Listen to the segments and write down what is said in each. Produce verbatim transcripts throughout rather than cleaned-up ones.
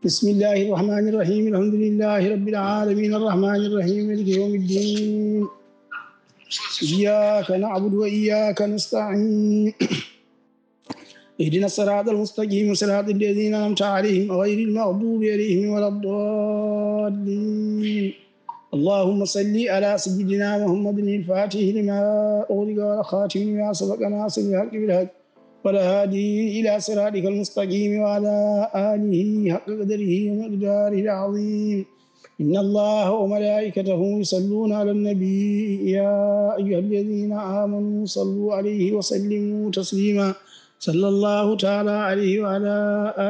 بسم الله الرحمن الرحيم. الحمد لله رب العالمين. الرحمن الرحيم. مالك يوم الدين. إياك نعبد وإياك نستعين. اهدنا الصراط المستقيم، صراط الذين أنعمت عليهم غير المغضوب عليهم ولا الضالين. اللهم صل على سيدنا محمد الفاتح لما أغلق والخاتم لما سبق ناصر الحق بالحق والهادي إلى صراطك المستقيم وعلى آله حق قدره ومقداره العظيم. إن الله وملائكته يصلون على النبي، يا أيها الذين آمنوا صلوا عليه وسلموا تسليما. صلى الله تعالى عليه وعلى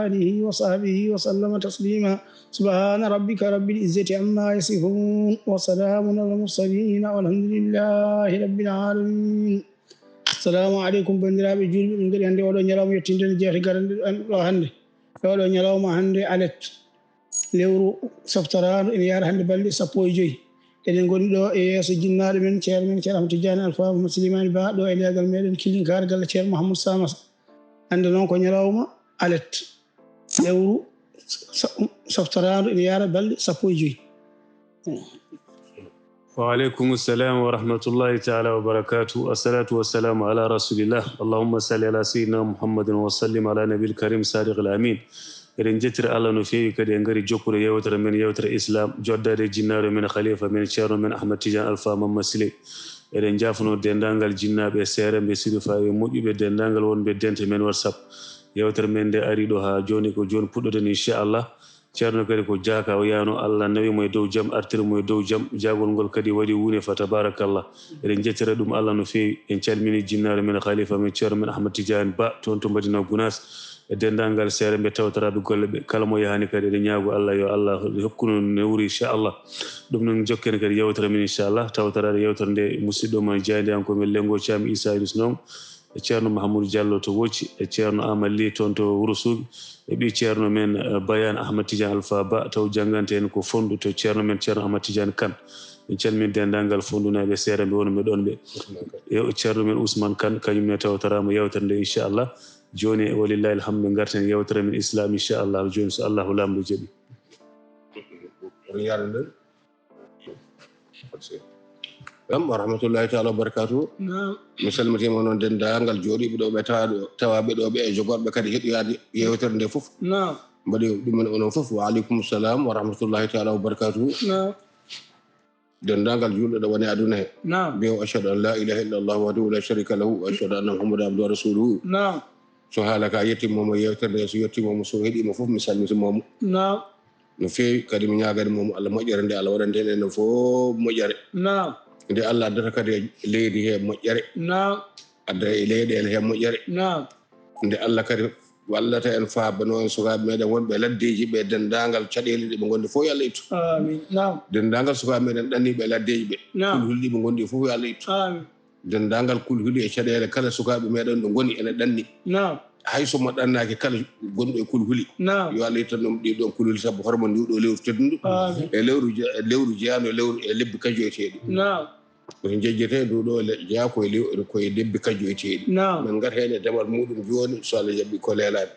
آله وصحبه وسلم تسليما. سبحان ربك رب العزة عما يصفون، وسلام على المرسلين، والحمد لله رب العالمين. Assalamu aleykum, banndiraaɓe juulɓe. Min ngari hannde oɗo ñalawma yettinde no jeeyata garande ɗo hannde. E oɗo ñalawma hannde alet, lewru softoraandu, ene yaara hannde balɗe sappo e joy. Eɗen ngoni ɗo e yeeso jinnaaɗo men, ceerno men, Ceerno Ahmad Tidiane Alpha Mamadou Souleymane Ba, ɗo e leegal meɗen Killinkaare, galle Ceerno Mouhamadou Samassa. Hannde noon ko ñalawma alet, lewru sa-, softoraandu, ene yaara balɗe sappo e joy. وعليكم السلام ورحمة الله تعالى وبركاته. الصلاة والسلام على رسول الله. اللهم صل على سيدنا محمد وسلم على نبي الكريم صادق الأمين. Eɗen jettira Allah no feewi kadi en ngari jokkude yewtere men, yewtere Islam, joɗdaade e jinnaaɗo men, khalifa men, ceerno men Ahmad Tidiane Alpha Mamma Siley. Eɗen njaafnoo denndaangal jinnaaɓe e seeremɓe, sirifaaɓe e moƴƴuɓe, denndaangal wonɓe dente men WhatsApp. Yewtere men nde ari ɗo haa jooni, ko jooni puɗɗoɗen inchallah. Ceerno kadi ko jaaka o yaano, Allah nawi mo e dow jam, artiri mo e dow jam. Jaagol ngol kadi waɗi wuune fa tabarakallah. Eɗen njettira ɗum Allah no feewi. En calmini jinnaaɗo men, khalifa men, ceerno men Ahmad Tidiane Ba, toon to Madina Gunaas. E denndaangal seeremɓe tawtoraaɓe golle ɓe, kala mo yahani kadi eɗen ñaago Allah yo Allah hokkunu newri inchallah. Ɗum noon jokken kadi yewtere men inchallah, tawtoraade yewtere nde musidɗo mon jaayndiyanko men Lengo Caam Issa Yunus noon. E ceerno Mahamoudou Diallo to Wocci, e ceerno Amadou Ly toon to Wuro Suugi, e ɓii ceerno men, eh, Bayane Ahmad Tidiane Alpha Ba, taw jannganta en ko fonndu to ceerno men ceerno Ahmad Tidiane Kane. En calmini denndaangal fonndunaɓe seeremɓe wonɓe ɗon ɓe. E ceerno men Ousmane Kane, kañum ne tawtoraama yewtere nde inchallah. Jooni walillahi alhamdu ngarten yewtere men Islam inchallah. Jooni so Allahu Laamɗo jaɓi. Jam wa rahmatullahi taala wa barakatuh. Mi salmitima noon denndaangal jooɗiiɓe ɗo ɓe tawaaɓe ɗo ɓe e jogorɓe kadi heɗoyaade yewtere nde fof. Mbaɗi ɗumen onon fof wa aleykum salam wa rahmatullahi taala wa barakatuh. Denndaangal juulɗo ɗo woni aduna he. Mbiyo ashhadu an la ilaha illa allah wahdahu la sharika lahu wa ashhadu anna muhammadan abduhu wa rasuluhu. So haala ka yettimoomo yewtere nde, so yettimoomo, so heɗiima fof mi salmitimoomo. No feewi kadi mi ñaagani mo Allah moƴƴere nde Allah waɗanta en enen fof moƴƴere. Nde Allah addata kadi e leydi he moƴƴere. Adda e leyɗeele he moƴƴere. Nde Allah kadi wallata en faabano en sukaaɓe meɗen wonɓe e laddeeji ɓe denndaangal caɗeele ɗe ɓe ngondi fof yo Allah ittu. Denndaangal sukaaɓe meɗen ɗanniiɓe e laddeeji ɓe kulhuli ɗi ɓe ngondi fof yo Allah ittu. Denndaangal kulhuli e caɗeele kala sukaaɓe meɗen ɗo ngoni ene ɗanni. Hay so mo ɗannaaki kala gonɗo e kulhuli yo Allah ittan ɗum ɗi ɗon kulhuli sabu hormo ndi ɗo lewru teddundu e lewru lewru jeyaano e lewru e lebbi kajjoyteeɗi. Ko njejjetee ndu ɗo jeyaa koye koye lebbi kajjoyteeɗi. Men ngat heen e damal muɗum jooni so Allah jaɓi ko leelaaɓe.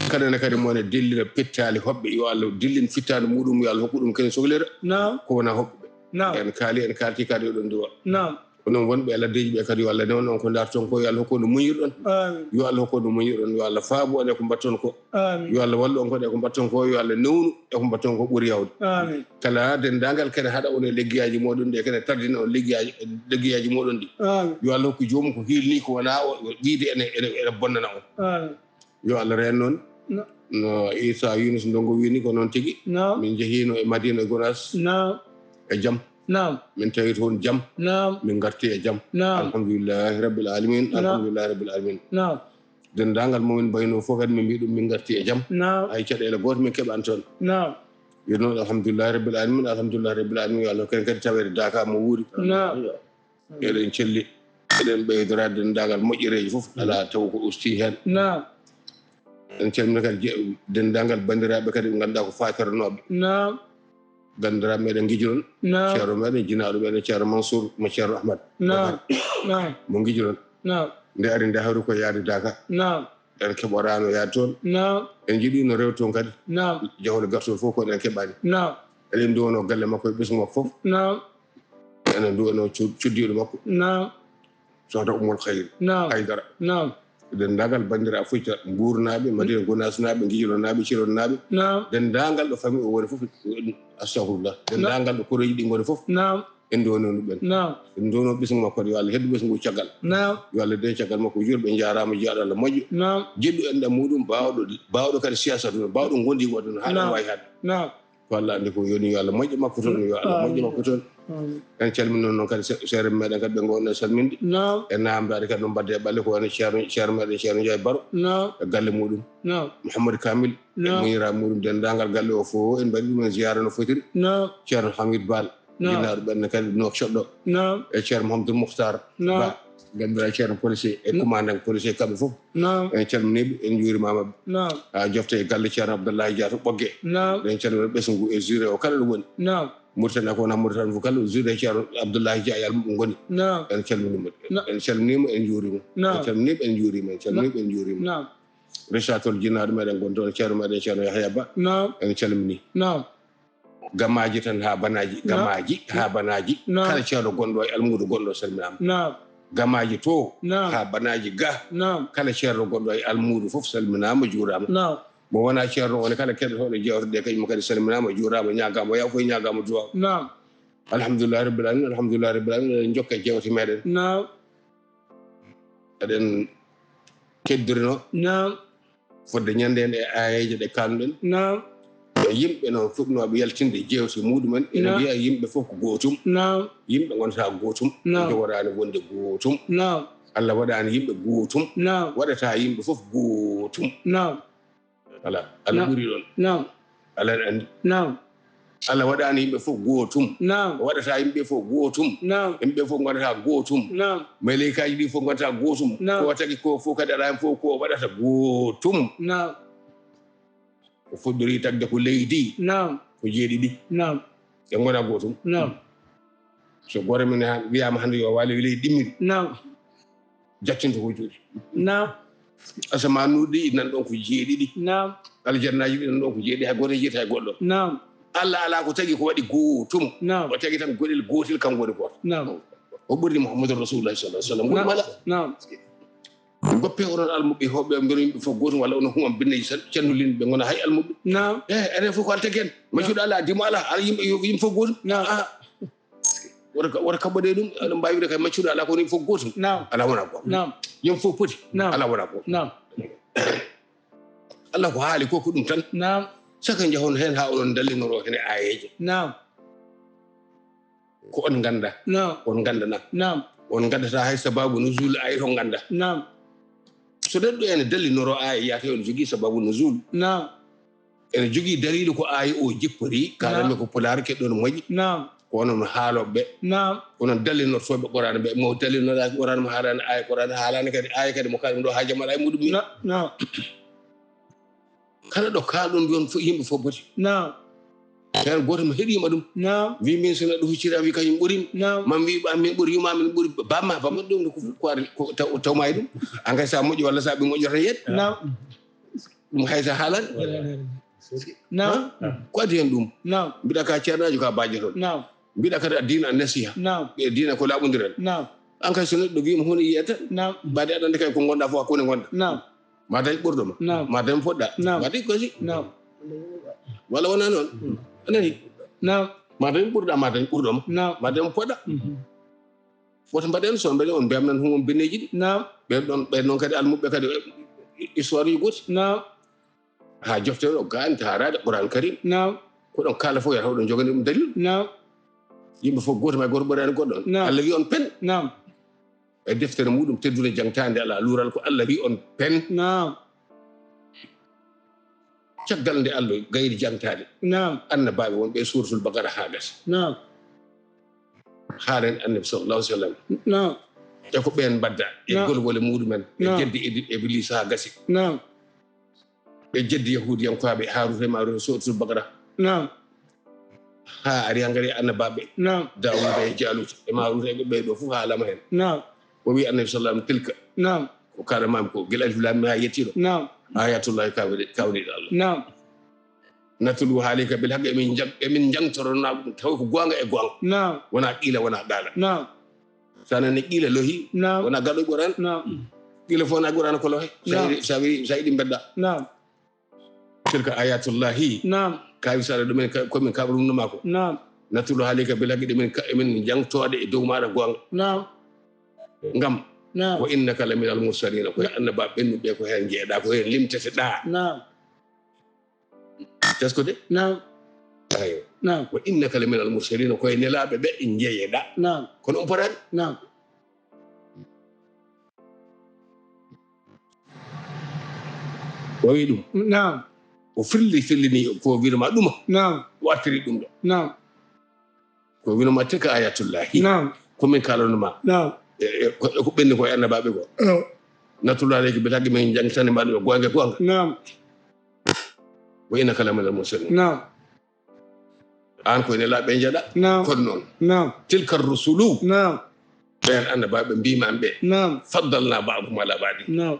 Kala ne kadi mo ne dillina pittaali hoɓɓe yo Allah dillin fittaandu muɗum yo Allah hokku ɗum kene sohlira. Ko wona hoɓɓe ɓe en kaali en kaalti kadi oɗon duwa. Onon wonɓe e laddeeji ɓe kadi yo Allah newno on ko ndarton ko yo Allah hokku on no muñirɗon. Yo Allah hokku on no muñirɗon yo Allah faabu on e ko mbatton ko. Yo Allah wallu on kadi e ko mbatton ko yo Allah newnu e ko mbatton ko ɓuri yawde. Kala denndaangal kene haɗa on e leggiyaaji mooɗon ɗi e kene tardina on leggiyaaji leggiyaaji mooɗon ɗi. Yo Allah hokku joomum ko hiilni ko wona o yiide ene ene ene bonnana on. Yo Allah reen noon. No Issa Yunus Ndongo wini ko noon tigi. Min njehiino e Madina Gunaas e jam. Min tawi toon jam. Min ngarti e jam. Alhamdulillahi rabbil alamin. Alhamdulillahi rabbil alamin. Denndaangal mo min mbayno fof kadi min mbii ɗum min ngarti e jam. Hay caɗeele gooto min keɓaani toon. Yo noon alhamdulillahi rabbil alamin. Alhamdulillahi rabbil alamin yo Allah ken kadi taweede daaka mo wuuri. Eɗen celli eɗen ɓeydora denndaangal moƴƴereeji fof alaa taw ko usti heen. Eɗen calmina kadi denndaangal banndiraaɓe kadi ɓe ngannduɗaa ko faataranooɓe. Banndiraaɓe meɗen Ngijoron, ceerno meɗen jinaaɗo meɗen ceerno Mansour mo ceerno Ahmad mo Ngijoron. Nde ari nde hawri ko yaade daaka. En keɓoraano yaade toon. Naam. En njiɗiino rewde toon kadi. Naam. Jahol gartol fof kono en keɓaani. Naam. Eɗen nduwanoo galle makko e ɓesngu makko fof. Naam. Enen nduwanoo cud-, cuddiiɗo makko. Naam. Sohna Ummul Khayri. Naam. Haydara. Naam. Denndaangal banndiraaɓe fof, Mbuurnaaɓe, Madina Gunaasnaaɓe, Ngijilonaaɓe, Cilonnaaɓe. Naam. Denndaangal ɗo famille o woni fof, astafurlah. Naam. Denndaangal ɗo korooji ɗi ngoni fof. Naam. En nduwanoo ɗum ɓen. Naam. En nduwanoo ɓesngu makko, yo Allah heddu ɓesngu caggal. Naam. Yo Allah de caggal makko, juurɓe njaaraama, jaaɗo Allah moƴƴo. Naam. Jiɗɗo enɗam muɗum, baawɗo, baawɗo kadi siyaasa ɗum, baawɗo ngondi waɗa ɗum, haa ɗum waawi haɗde. Naam. Ko Allah anndi ko yoni, yo Allah moƴƴo makko toon, yo Allah moƴƴo makko toon. Amiin. En calminii noon kadi se-, seere meɗen kadi ɓe ngonno salminde. Naam. E naamndaade kadi no mbaɗde e ɓalli ko wano Ceerno, Ceerno meɗen Ceerno Njaay Baro. Naam. E galle muɗum. Naam. Mouhamadou Kamil. Naam. E muñiraaɓe muɗum, denndaangal galle o fof, en mbaɗi ɗum en ziyaara no fotiri. Naam. Ceerno Hamid Baal. Naam. Ginnaaɗo ɓen ne kadi no coɗɗo. Naam. E Ceerno Mouhamadou Moukhtar. Naam. Ba, gannduɗaa Ceerno policier e commandant policier kamɓe fof. Naam. En calminii ɓe, en njuurimaama ɓe. Naam. Haa jofte e galle Ceerno Abdoulaye Dia to Ɓoggee. Naam. En calminii ɓesngu e zure o kala ɗo woni. Naam. Mauritanie ko wona Mauritanie fof kala zure Ceerno Abdoulaye Dia e almuɓe ngoni. Naam. En calminii mo. Naam. En calminii mo, en njuuriima. Naam. En calminii ɓe, en njuuriima. En calminii ɓe, en njuuriima. Naam. Richard Toll, jinnaaɗo meɗen gon toon, Ceerno meɗen Ceerno Yahya Ba. Naam. En calminii. Naam. Gamaaji tan haa Banaaji, naam, gamaaji haa Banaaji. Naam. Kala ceerno gonɗo e almuudo gonɗo salminaama. Naam. Gamaaji to, naam, haa Banaaji ga. Naam. Kala ceerno gonɗo e almuudo fof salminaama, juuraama. Naam. Mo wonaa ceerno o ne, kala keɗotooɗo jeewte ɗe, kañum kadi salminaama, juuraama, ñaagaama, o yaafo e ñaagaama duwaaw. Naam. Alhamdulillahi rabbil alamin, alhamdulillahi rabbil alamin, eɗen njokka jeewte meɗen. Naam. Eɗen keddorino. Naam. Fodde ñande en e aayeeje ɗe kaalnuɗen. Naam. E yimɓe noon fuɗnooɓe yaltinde jeewte muɗumen. Ene, naam, mbiya yimɓe fof ko gootum. Naam. Yimɓe ngonata gootum. Naam. Njogoraani wonde gootum. Naam. Allah waɗaani yimɓe gootum. Naam. Waɗata yimɓe fof gootum. Naam. Voilà. Allah, naam, ɓuri ɗoon. Naam. Allah ne anndi. Naam. Allah waɗaani yimɓe fof gootum. Naam. O waɗata yimɓe fof gootum. Naam. Yimɓe fof ngonata gootum. Naam. Maleykaaji ɗi fof ngonata gootum. Naam. Ko tagi ko fof kadi alaa heen fof ko waɗata gootum. Naam. Ko fuɗɗori tagde ko leydi. Naam. Ko jeeɗiɗi. Naam. Ɗe ngona gootum. Naam. So gooto men ha-, wiyaama hannde yo waalo e leydi ɗimmiri. Naam. Jattinto ko juuɗe. Naam. Asamaan nuuɗi ɗi nan ɗon ko jeeɗiɗi. Naam. Aljannaaji ɗi nan ɗon ko jeeɗiɗi, hay gooto jiyata e goɗɗo. Naam. Allah alaa ko tagi ko waɗi gootum. Naam. O tagi tan goɗel gootel, kanko woni gooto. Naam. O ɓurni Muhammadu Rasulullah sallallahu alaihi wasallam. Naam. Woni mala. Naam. Goppe onon almuɓɓe hoɓɓe, mbiyee yimɓe fof gootum, walla onon human binneji tan, cennulinɓe ngona hay almuɓɓe. Naam. Eh, enen fof ko Allah tagi en. Maccuɗo Allah, dimo Allah, ala yimɓe, yo yimɓe fof gootum. Naam. Ah. Wota ka-, wota kaɓɓoɗe ɗum, aɗa mbaawi wiide kay maccuɗo alaa, kono yimɓe fof gootum. Naam. Alaa wonaa gooto. Naam. Yimɓe fof poti. Naam. Alaa wonaa gooto. Naam. Allah ko haali ko, ko ɗum tan. Naam. Saka njahon heen haa oɗon dallinoro heen e aayeeje. Naam. Ko on ngannda. Naam. On nganndanaa. Naam. On nganndataa hay sababu nuzul aaya to ngannda. Naam. So neɗɗo ene dallinoro aaya, yaata on jogii sababu nuzul. Naam. Ene jogii daliilu ko aaya o jippori, naam, kaalanmi ko pulaar, keɗɗon moƴƴi. Naam. Ko onon haalooɓe ɓe. Naam. Ko onon dallinortooɓe Qur'aana ɓe. Mo dallinoraaki Qur'aana, mo haalaani aaya Qur'aana, haalaani kadi aaya kadi mo kaali ɗum ɗo, haa jamaa e muɗum min. Na-, naam. Kala ɗo kaalɗon, mbiyon fo-, yimɓe fof poti. Naam. Heen gooto mo heɗiima ɗum. Naam. Wi min so neɗɗo huccitaama, wi kañum ɓuriima. Naam. Maa mi wi ɓa min ɓuri, yuma min ɓuri, bamma, bamma ɗum ko, ko ari, ko taw, tawma e ɗum. An kay sa moƴƴo walla sa ɓe moƴƴo tan yeɗ. Naam. Ɗum hay sa haalan. Naam. Ha? Ko addi heen ɗum? Naam. Mbiɗa ka ceernaajo ka baajo toon. Naam. Mbiɗa kadi a diina a nasiha. Naam. Ɓe diina ko laaɓondiral. Naam. An kay so neɗɗo wiima hono yiyata. Naam. Mbaɗi aɗa anndi kay ko ngonɗa fof, hakkunde ngonɗa. Naam. Ma dañ ɓurɗo ma. Naam. Ma dañ poɗɗa. Naam. Ma dañ ko si. Naam. Walla wonaa noon? Mm. A nani? Naam. Ma dañ ɓurɗa, ma dañ ɓurɗo ma. Naam. Ma dañ poɗɗa. Mhm. Woto mbaɗen, so on mbaɗi, on mbiyam nan hum on binneeji ɗi. Naam. Ɓen ɗon, ɓen noon kadi almuɓɓe kadi, histoire uji gooti. Naam. Haa jofte ɗo, gaan taaraade Qur'an Karim. Naam. Ko ɗon kaala fof, yata oɗon jogani ɗum dalil. Naam. Yimɓe fof gooto ma gooto ɓoraani goɗɗo. Naam. Allah wi on pen. Naam. E deftere muɗum teddude jangtaande alaa luural ko Allah wi on pen. Naam. Caggal nde Allah gayri jangtaade. Naam. Annabaaɓe wonɓe e Suuratul Baqara haa gasa. Naam. Haalen Annabi sallallahu alaihi wasallam. Naam. E ko ɓeen mbadda e, naam, golwole muɗumen. E, naam, jeddi Idi-, Ibliisa haa gasi. Naam. Ɓe jeddi Yahuudiyankooɓe Haaruuta e Maaruuta, Suuratul Baqara. Naam. Haa ari haa ngari annabaaɓe. Naam. Daawuuda e Jaaluuta e Maaruuta e ɓe ɗo fof haalama heen. Naam. O wi Annabi sallallahu alaihi wasallam, tilka. Naam. Ko kaɗa maami ko gila alif lam mim haa yettiɗo. Naam. Ayatullahi kawri-, kawriɗo Allah. Naam. Natluha alayka bil haqq, emin jang-, emin jangtorona ɗum tawi ko goonga e goonga. Naam. Wona qiila, wona qaala. Naam. Sa nani qiila lohi, naam, wona gaɗo Qur'an. Naam. Qiila fof na Qur'an ko lohe. Sa, naam, yiɗi, sa wi-, sa yiɗi mbedda. Naam. Tilka ayatullahi. Naam. Kawi sala ɗumen ka-, komin kaɓrunoma ko. Naam. Natluha alayka bil haqq, ɗumen ka-, emin jangtoɗe e dow maɗa goonga. Naam. Ngam. Naam. Wa innaka la minal mursalina, koye annaba ɓennuɓe ko hen jeeɗa, ko hen limteteɗa. Naam. Tesko de? Naam. Ayo. Naam. Wa innaka la minal mursalina, koye nelaɓe ɓe jeeyeɗa. Naam. Kono on potani? Naam. O wi ɗum. Naam. O firli, firlini ko wiɗoma ɗuma. Naam. O artiri ɗum ɗo. Naam. Ko wiɗoma tilka ayatullahi. Naam. Ko min kalanoma. Naam. E, e, ko, ko ɓenni ko e annabaɓe ko. Naam. Natluha alayka bil haqq, min jangtani ma ɗum e goonga goonga. Naam. Wa innaka la minal mursalin. Naam. An koye nelaɓe jeeɗa. Naam. Kono noon. Naam. Tilka rusulu. Naam. Ɓen annabaɓe mbima ɓe. Naam. Faddalna ba'dahum ala ba'din. Naam.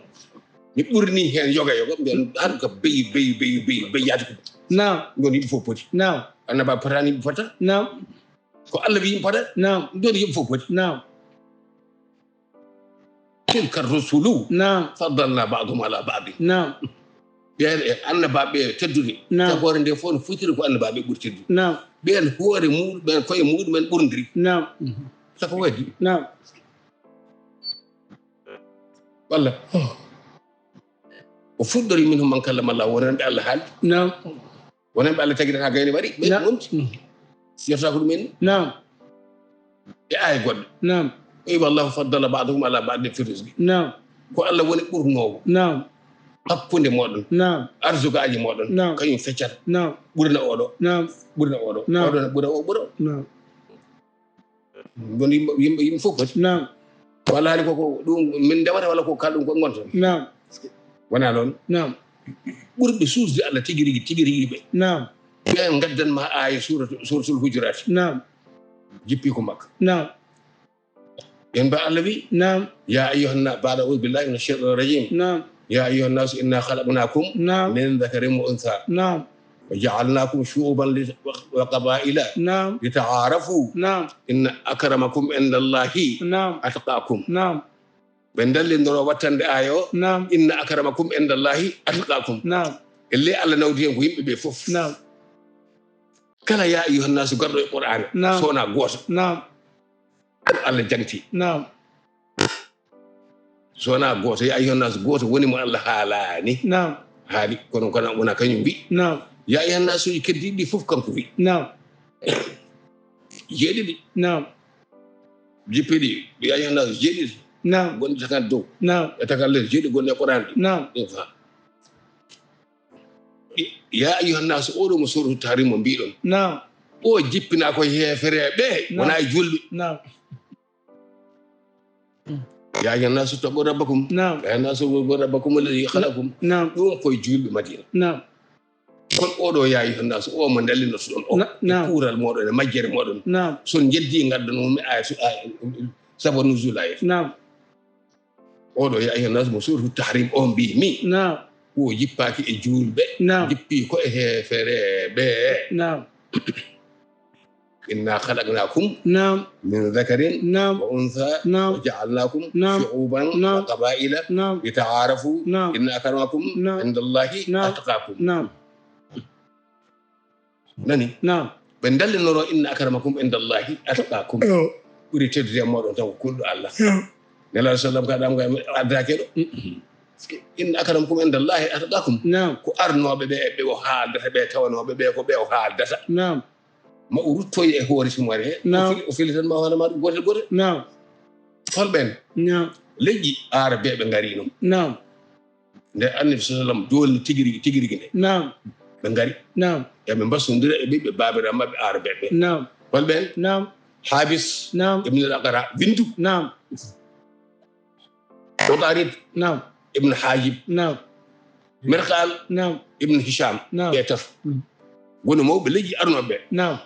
Mi ɓurni hen yoga yoga, mbiyan har ka beyi, beyi, beyi, beyi, beyi yaade ko. Naam. Ɗum ɗon yimɓe fof poti. Naam. Annaba potani yimɓe fota. Naam. Ko Allah wi yimɓe fota. Naam. Ɗum ɗon yimɓe fof poti. Naam. Tilka rusulu. Naam. Faddalna ba'dahum ala ba'din. Naam. Ɓen e annabaɓe teddude. Naam. Tagoore nde fof no fotiri ko annabaɓe ɓuri teddude. Naam. Ɓen hoore muɗum, ɓen koye muɗumen ɓurndiri. Naam. Sako waɗi. Naam. Walla. Oh. O fuɗɗori minhum man kallama Allah, wonande Allah haali. Naam. Wonande Allah tagiri ha gayni waɗi, ɓe naam. Mum. Mm. Yerta ko ɗum en. Naam. E aaya goɗɗo. Naam. O wi, "Wallahu faddala ba'dahum ala ba'din fi rizqi." Naam. Ko Allah woni ɓurnoowo. Naam. Hakkunde moɗon. Naam. Arzukaaji moɗon. Naam. Kañum feccata. Naam. Ɓurna oɗo. Naam. Ɓurna oɗo. Naam. Oɗo ne ɓura o ɓura. Naam. Ɗum yimɓe, yimɓe, yimɓe fof poti. Naam. Walla haali ko, ko ɗum min ndewata walla ko kalɗum ko ngonta. Naam. Wona noon. Naam. Ɓurɓe suusde Allah tigi rigi, tigi rigi ɓe. Naam. Ɓe ngaddan ma aaya suuratu, Suuratul Hujuraat. Naam. Jippi ko Makka. Naam. Ɓen ba Allah wi. Naam. Ya ayyuhan na-, ba'da a'udhu billahi minash shaytanir rajim. Naam. Ya ayyuhan nasu inna khalaqnakum naam. Min dhakarin wa untha. Naam. Wa ja'alnakum shu'uban li-, wa, wa qaba'ila naam. Lita'arafu. Naam. Inna akramakum indallahi naam. Atqakum. Naam. Ɓe ndallindoro wattande aaya o. Naam. Inna akramakum indallahi atqakum. Naam. Ellee Allah nawdi hen ko yimɓe ɓe fof. Naam. Kala ya ayyuhan nasu garɗo e Qur'an. Naam. So wona gooto. Naam. Ko Allah jangti. Naam. So wona gooto, ya ayyuhan nas, gooto woni mo Allah haalani. Naam. Haali, kono, kono wona kañum wi. Naam. Ya ayyuhan nas uji keddiiɗi ɗi fof kanko wi. Naam. Jeeɗiɗi. Naam. Jippiɗi, ya ayyuhan nas jeeɗiɗi. Naam. Gonɗi takan dow. Naam. E takan les jeeɗiɗi gonɗi e Qur'an ɗi. Naam. Ɗin fa. Ya ayyuhan nas, oɗo mo Suuratu Tahrim mo mbiɗon. Naam. O jippina ko heefereɓe, naam. Wona e julɓe. Naam. Ya ayyuhan nasu ittaqu rabbakum. Naam. Ya ayyuhan nasu ittaqu rabbakum alladhi khalaqakum. Naam. Ɗum koye julɓe Madina. Naam. Kono oɗo ya ayyuhan nasu, o mo ndallinotoɗon o. Na-, naam. E kuural moɗon, e majjere moɗon. Naam. So on jeddi ngaddan mo mi aya su-, aya, sabab nuzul aya. Naam. Oɗo ya ayyuhan nasu mo Suuratu Tahrim o mbimi. Naam. O jippaaki e julɓe. Naam. Jippi ko e heefereɓe. Naam. Inna khalaqnakum naam. Min dhakarin naam. Wa untha naam. Wa ja'alnakum naam. Shu'uban naam. Wa qaba'ila naam. Lita'arafu naam. Inna akramakum naam. Indallahi naam. Atqakum. Naam. Nani? Naam. Ɓe ndallinoro inna akramakum indallahi atqakum. Yo. Ɓuri teddude e moɗon tan ko kulɗo Allah. Yo. Nelaaɗo sallam ka ɗam ko addaake ɗo. Mm-mm. Inna akramakum indallahi atqakum. Naam. Ko arnooɓe ɓe, ɓe o haaldata, ɓe tawanooɓe ɓe ko ɓe o haaldata. Naam. Ma o ruttoye e hoore sumare he. Naam. O fili, o fili tan ma hoore ma ɗum gotel gotel. Naam. Holɓen? Naam. Leƴƴi Aarabeeɓe ngariino. Naam. Nde Annabi sallam jolni tigi rigi, tigi rigi nde. Naam. Ɓe ngari. Naam. Eɓe mbasondira e ɓiɓɓe baabiraaɓe maɓɓe Aarabeeɓe. Naam. Holɓen? Naam. Habis naam. Ibn al-Aqra, windu. Naam. Udarid. Naam. Ibn Hajib. Naam. Mirqal. Naam. Ibn Hisham. Naam. Ɓe tato. Mm. Woni mawɓe leƴƴi arnooɓe. Naam.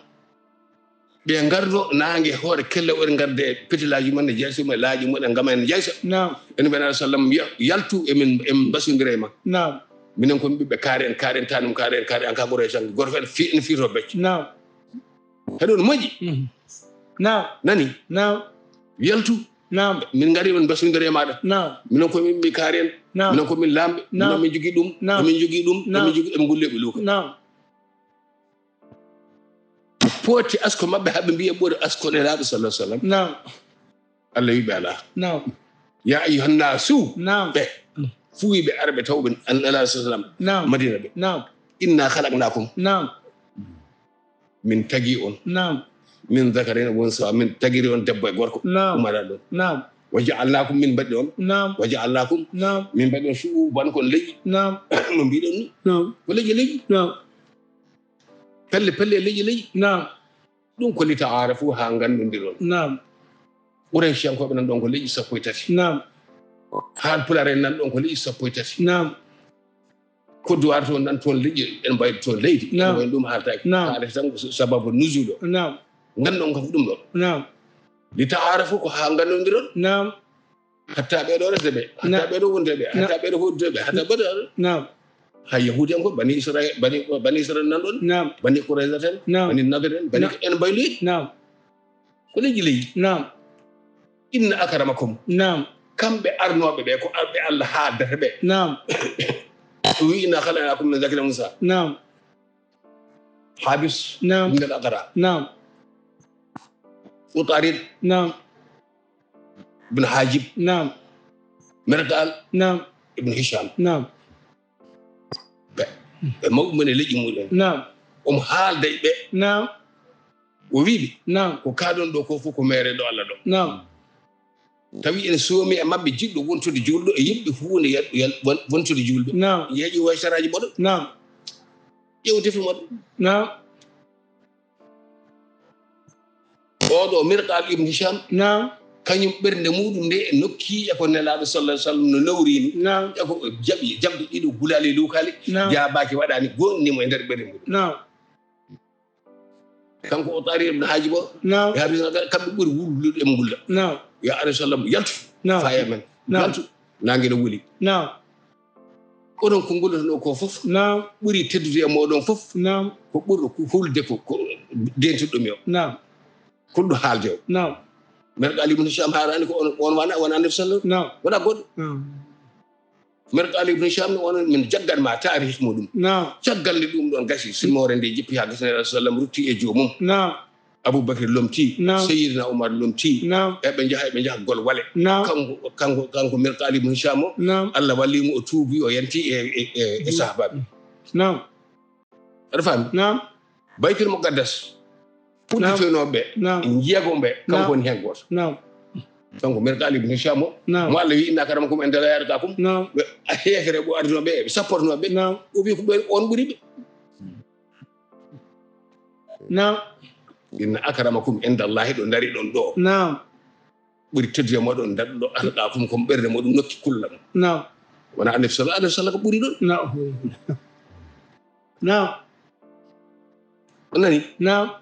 Ɓe ngardo naange hoore kelle, oɗe ngarde e petilaaji mon, e jayse mon, e laaƴi mon, e ngama en jaysa. Naam. En mbiya, "Alayhi salaam, ya-, yaltu, emin, emin mbasondira e ma." Naam. Minen ko min ɓiɓɓe kaare en, kaare en, tanum kaare en, kaare en, ka ɓuray tan. Goto fof en fi-, en fiito becco. Naam. Heɗo no moƴƴi. Mhm. Naam. Nani? Naam. Yaltu. Naam. Min ngari, on mbasondira e maɗa. Naam. Minen ko min ɓiɓɓe kaare en. Naam. Minen ko min laamɓe. Naam. Minen min jogii ɗum. Naam. Min jogii ɗum. Naam. Min jogii, eɓe ngulli, eɓe luuka. Naam. Pooti asko maɓɓe haa ɓe mbiya ɓuri asko Nelaaɗo sallallahu alaihi wasallam. Naam. Allah wiɓe alaa. Naam. Ya ayyuhan nasu. Naam. Ɓe. Fuu wiɓe arɓe tawɓe an Nelaaɗo sallallahu alaihi wasallam. Naam. Madina ɓe. Naam. Inna khalaqnakum. Naam. Min tagi on. Naam. Min dhakarin wa unsa, min tagiri on debbo e gorko. Naam. Umara ɗon. Naam. Wa ja'alnakum, min mbaɗi on. Naam. Wa ja'alnakum. Naam. Min mbaɗi on shu'uban, kon leƴƴi. Naam. No mbiɗon ni. Naam. Ko leƴƴi leƴƴi. Naam. Pelle pelle leƴƴi leƴƴi. Naam. Ɗum ko li ta'arafu, haa nganndondiron. Naam. Qurayshiyankooɓe nan ɗon ko leƴƴi sappo e tati. Naam. Haal Pulaar en nan ɗon ko leƴƴi sappo e tati. Naam. Côte d'Ivoire toon nan toon leƴƴi, en mbaydi toon leydi. Naam. En mbaydi ɗum haaltaaki. Naam. Haalata tan ko sababu nuzul o. Naam. Nganndon kam ko ɗum ɗon. Naam. Li ta'arafu ko haa nganndondiron. Naam. Hatta ɓee ɗoo resde ɓe, hatta Naam. Ɓee ɗoo wonde ɓe, hatta Naam. Ɓee ɗoo hoɗde ɓe, hatta Badar. Naam. Hay Yahuudi en ko Bani Israel, Bani, Bani Israel nan ɗon. Naam. Bani Qurayza en, Naam. Bani Nadir en, Bani Naam. En mbaydi. Naam. Ko leƴƴi leƴƴi. Naam. Inna akramakum. Naam. Kamɓe arnooɓe ɓe, ko arɓe Allah haaddata ɓe. Naam. O wi'i, "Inna khalaqnakum min dhakarin wa unsa." Naam. Habis. Naam. Ibn al-Aqra. Naam. Utarid. Naam. Ibn Hajib. Naam. Mirqal. Naam. Ibn Hisham. Naam. Ɓe, ɓe mawɓe mon e leƴƴi muɗum. Naam. Omo haalda e ɓe. Naam. O wi'i ɓe, Naam. "Ko kaaɗon ɗoo ko fof ko meere ɗo Allah ɗo." Naam. Tawi ene soomi e maɓɓe jiɗɗo wontude juulɗo e yiɗɓe huunde yal-, yal-, won-, wontude juulɓe. Naam. Yeeƴi way saraaji ɓoɗo. Naam. Ƴeew defi moɗo. Naam. Oɗo Mirqal ibn Hisham, Naam. Kañum ɓernde muɗum nde e nokki e ko Nelaaɗo sallallahu alaihi wasallam no nawrini. Naam. E ko jaɓi, jaɓde ɗiɗo gulaali luukaali, Naam. Jaabaaki waɗaani, gonni mo e nder ɓernde muɗum. Naam. Kanko o taari ibn Haaji bo, Naam. E Hafiz Nagar, kamɓe ɓuri wullude e ngulla. Naam. Ya Alayhi salam, yaltu, Naam. Faaya men. Naam. Yaltu, naange no wuli. Naam. Onon ko ngullotonoo ko fof, Naam. Ɓuri teddude e mooɗon fof, Naam. Ko ɓurɗo ko hulde ko, ko dentuɗo mi o. Naam. Hulɗo haalde o. Naam. Merɗo Ali ibn Hisham haarani ko on, on wana, wana Annabi sallallahu. Naam. Wona goɗɗo. Naam. Merɗo Ali ibn Hisham ne on min jaggan ma taarih muɗum. Naam. Caggal nde ɗum ɗon gasi, simoore nde jippi haa gasi Annabi sallallahu rutti e joomum. Naam. Abubakar lomti, Naam. Sayyidina Umar lomti, Naam. Eɓe njaha, eɓe njaha gol wale. Naam. Kanko, kanko, kanko Mirqal ibn Hisham o, Naam. Allah walli mo, o tuubi, o yanti e, e, e, e sahabaɓe. Naam. Aɗa faami? Naam. Baytul Muqaddas. Naam. Fuɗɗitoynooɓe ɓe, Naam. Jeego ɓe, kanko Naam. Woni heen gooto. Naam. Kanko Mirqal ibn Hisham o, Naam. Mo Allah wi, "Inna akramakum inda Allahi atqakum." Naam. Ɓe, a heefere ɓo ardunoo ɓe, ɓe sapportunoo ɓe. Naam. O wi ko ɓe, on ɓuri ɓe. Naam. Inna akramakum inda Allahi ɗo ndari ɗon ɗo. Naam. Ɓuri teddude e moɗon, daɗɗo atqakum, ko ɓernde moɗum nokki kulla mo. Naam. Wona Annabi sallallahu alaihi wasallam ko ɓuri ɗon. Naam. Naam. A nani? Naam.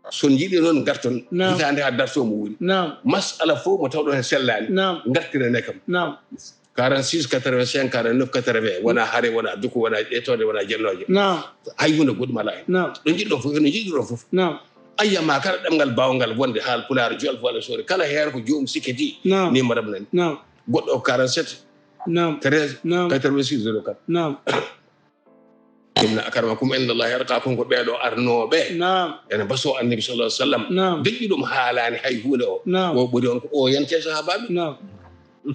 So on njiɗi noon, ngarton. Naam. Hitaande haa darto mo woni. Naam. Masala fof mo tawɗon heen sellaani. Naam. Ngartiren e kam. Naam. Quarante-six, quatre-vingt-cinq, quarante-neuf, quatre-vingts. Wona hare, wona duko, wona ƴettode, wona jennooje. Naam. Hay huunde goɗɗum alaa heen. Naam. Ɗo njiɗɗon fof, no njiɗɗon fof. Naam. Ayyama kala ɗemngal baawngal wonde haal Pulaar, Jolof walla Soore, kala heen ko joom sikkiti. Naam. Ni madame nani. Naam. Goɗɗo o quarante-sept, Naam. treize, Naam. quatre-vingt-six, zéro quatre. Naam. Inna akramakum inda Allahi atqakum, ko ɓeeɗo arnooɓe. Naam. Ene mbaso Annabi sallallahu alaihi wasallam. Naam. Deƴƴuɗo mo haalaani hay huunde o. Naam. O ɓuri on ko o yante sahaabaaɓe. Naam.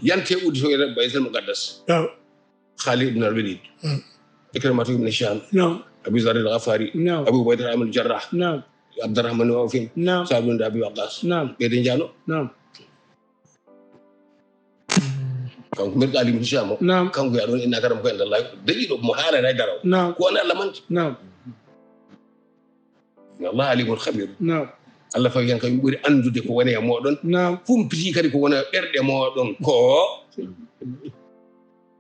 Yante udditorɗo Baytul Muqaddas. Naam. Khalid ibn al-Walid. Naam. Ikrimatu ibn Hisham. Naam. Abu Dharr al-Ghifari. Naam. Abu Ubaydah ibn al-Jarrah. Naam. Abdurrahman ibn Awf. Naam. Sa'd ibn Abi Waqqas. Naam. Ɓe de njano. Naam. Kanko Mirqal ibn Hisham o. Naam. Kanko ya ɗon inna akramakum inda Allahi. Deƴƴuɗo mo haalaani hay dara o. Naam. Ko on Allah manti. Naam. Inna Allaha alimun khabir. Naam. Allah fawi heen kañum ɓuri anndude ko woni e mooɗon. Naam. Humpiti kadi ko woni e ɓerɗe mooɗon ko.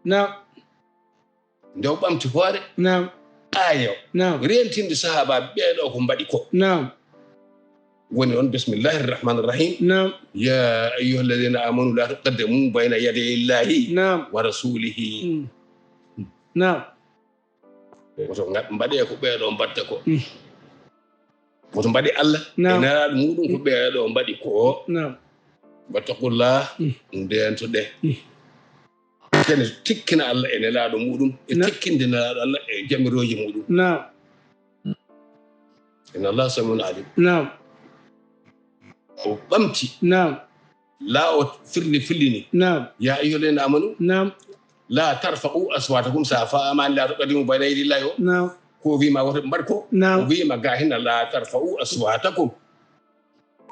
Naam. Nde o ɓamti hoore. Naam. Aayo. Naam. Reentinde sahaabaaɓe ɓeeɗo ko mbaɗi ko. Naam. Woni on, bismillahi rahmani rahim. Naam. Ya ayyuha alladhina amanu la tuqaddimu bayna yaday Allahi Naam. wa rasulihi. Mm. Naam. Woto nga-, mbaɗe ko ɓeeɗo mbatta ko. Mm. Woto mbaɗe Allah Naam. e nelaaɗo muɗum ko ɓeeɗo mbaɗi ko. Naam. Wattaqullah, Mm. ndeentoɗe. Mm. Kene tikkina Allah e nelaaɗo muɗum, e Naam. tikkinde nelaaɗo Allah e jamirooji muɗum. Naam. Inna Allah samiun alim. Naam. O ɓamti. Naam. La o firli fillini. Naam. Ya ayyuha alladhina amanu. Naam. La tarfa'u aswatakum, sa faamani la tuqaddimu bayna yaday Allahi o. Naam. Ko o wiima woto ɓe mbaɗ ko. Naam. O wiima ga hinna la tarfa'u aswatakum.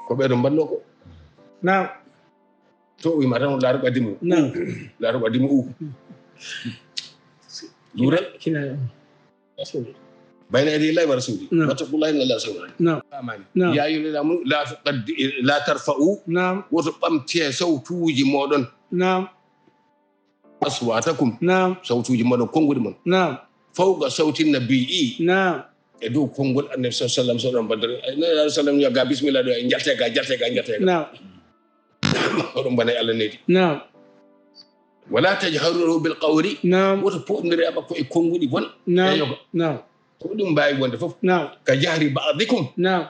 Ko ɓeeɗo mbaɗno ko. Naam. To o wiima tan la tuqaddimu. Naam. La tuqaddimu u. Luural. Kina-, kina-, Bayna yaday Allahi wa rasuli. Naam. Wattaqullaha inna Allaha samiun alim. Naam. Faamani. Naam. Ya ayyuha alladhina amanu la tuqaddi-, la tarfa'u. Naam. Woto ɓamte sawtuuji mooɗon. Naam. Aswatakum. Naam. Sawtuuji mooɗon, konnguɗi mon. Naam. Fawqa sawti nabiyyi. Naam. E dow konngol Annabi sallallahu alaihi wasallam, so ɗon badre. Ay, Nabi sallallahu alaihi wasallam, yo ga bismillah ɗo, en jalte ga, jalte ga, jalte ga. Naam. Oɗon mbana e Allah nedi. Naam. Wala tajharu lahu bil qawli. Naam. Woto poɗndire e makko e konnguɗi bon. Naam. E yoga. Naam. Ko ɗum mbaawi wonde fof. Naam. Ka jahri ba'dikum. Naam.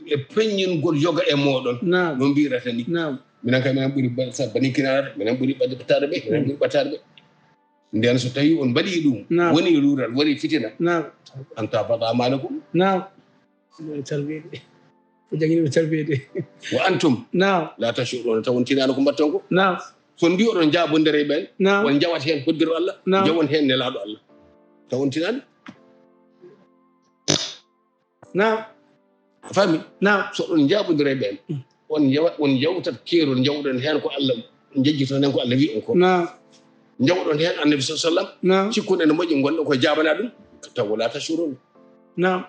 E peññingol yoga e mooɗon. Naam. No mbirata ni. Naam. Minen kay, minen ɓuri ba-, sa baninkinaare, minen ɓuri ɓadde ɓattaade ɓe, minen ɓuri ɓattaade ɓe. Nden so tawi on mbaɗi ɗum, Naam. woni luural, woni fitina. Naam. An tahbata a'malukum. Naam. Ɗum tarbiyede. Ko jangini ɓe tarbiyede. Wa antum. Naam. La tash'uruna, taw on tinaano ko mbatton ko. Naam. So on mbi oɗon jaabondire e ɓen, Naam. on njawat heen hoddiro Allah, Naam. njawon heen nelaaɗo Allah. Taw on tinaani. Naam. A faami? Naam. So on njaabondire e ɓen, Mm. on njawa-, on njawtat keerol, njawɗon heen ko Allah, njejjiton heen ko Allah wi on ko. Naam. Njawɗon heen Annabi sallallahu alaihi wasallam, Naam. cikkon ene moƴƴi, ngonɗon ko jaabana ɗum, taw wala tash'urun. Naam.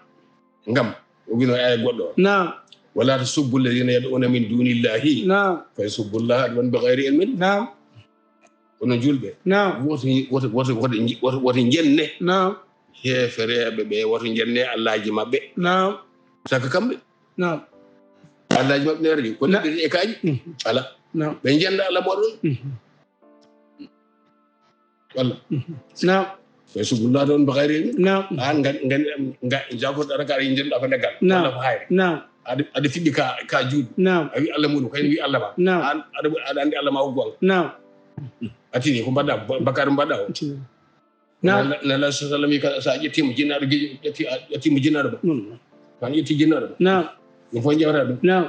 Ngam, o wino e aya goɗɗo o. Naam. Wala tasubbu alladhina yad'una min dunillahi, Naam. fa yasubbu Allaha adwan bighairi ilmin. Naam. Onon julɓe, Naam. woto, woto, woto, woto, woto, woto njenne Naam. heefereeɓe ɓe, woto njenne allaaji maɓɓe. Naam. Saka kamɓe. Naam. Allaaji maɓɓe ne waɗi ko Na- liɓɓi e kaaji? Mhm. Ala. Naam. Ɓe njenda Allah moɗon. Mhm. Walla. Mhm. Naam. Fa yasubbu Allaha adwan bighairi ilmin. Naam. An ngan, ngan, nga, jagorɗo raka, aɗa njenda ko leggal. Naam. Walla ko hayre. Naam. Aɗa, aɗa fiɗɗi ka, ka juuɗe. Naam. A wi Allah muɗum, kañum wi Allah ma. Naam. An, aɗa, aɗa anndi Allah ma o goonga. Naam. A tini ko mbaɗɗa, ba-, bakkaatu mbaɗɗa o. Tini. Naam. Nela-, Nela sallallahu alaihi wasallam, sa ƴetti mo jinnaaɗo gejo, ƴetti, a ƴetti mo jinnaaɗo ba. Mm. An ƴetti jinnaaɗo ba. Naam. Ɗum fof njewata ɗum. Naam.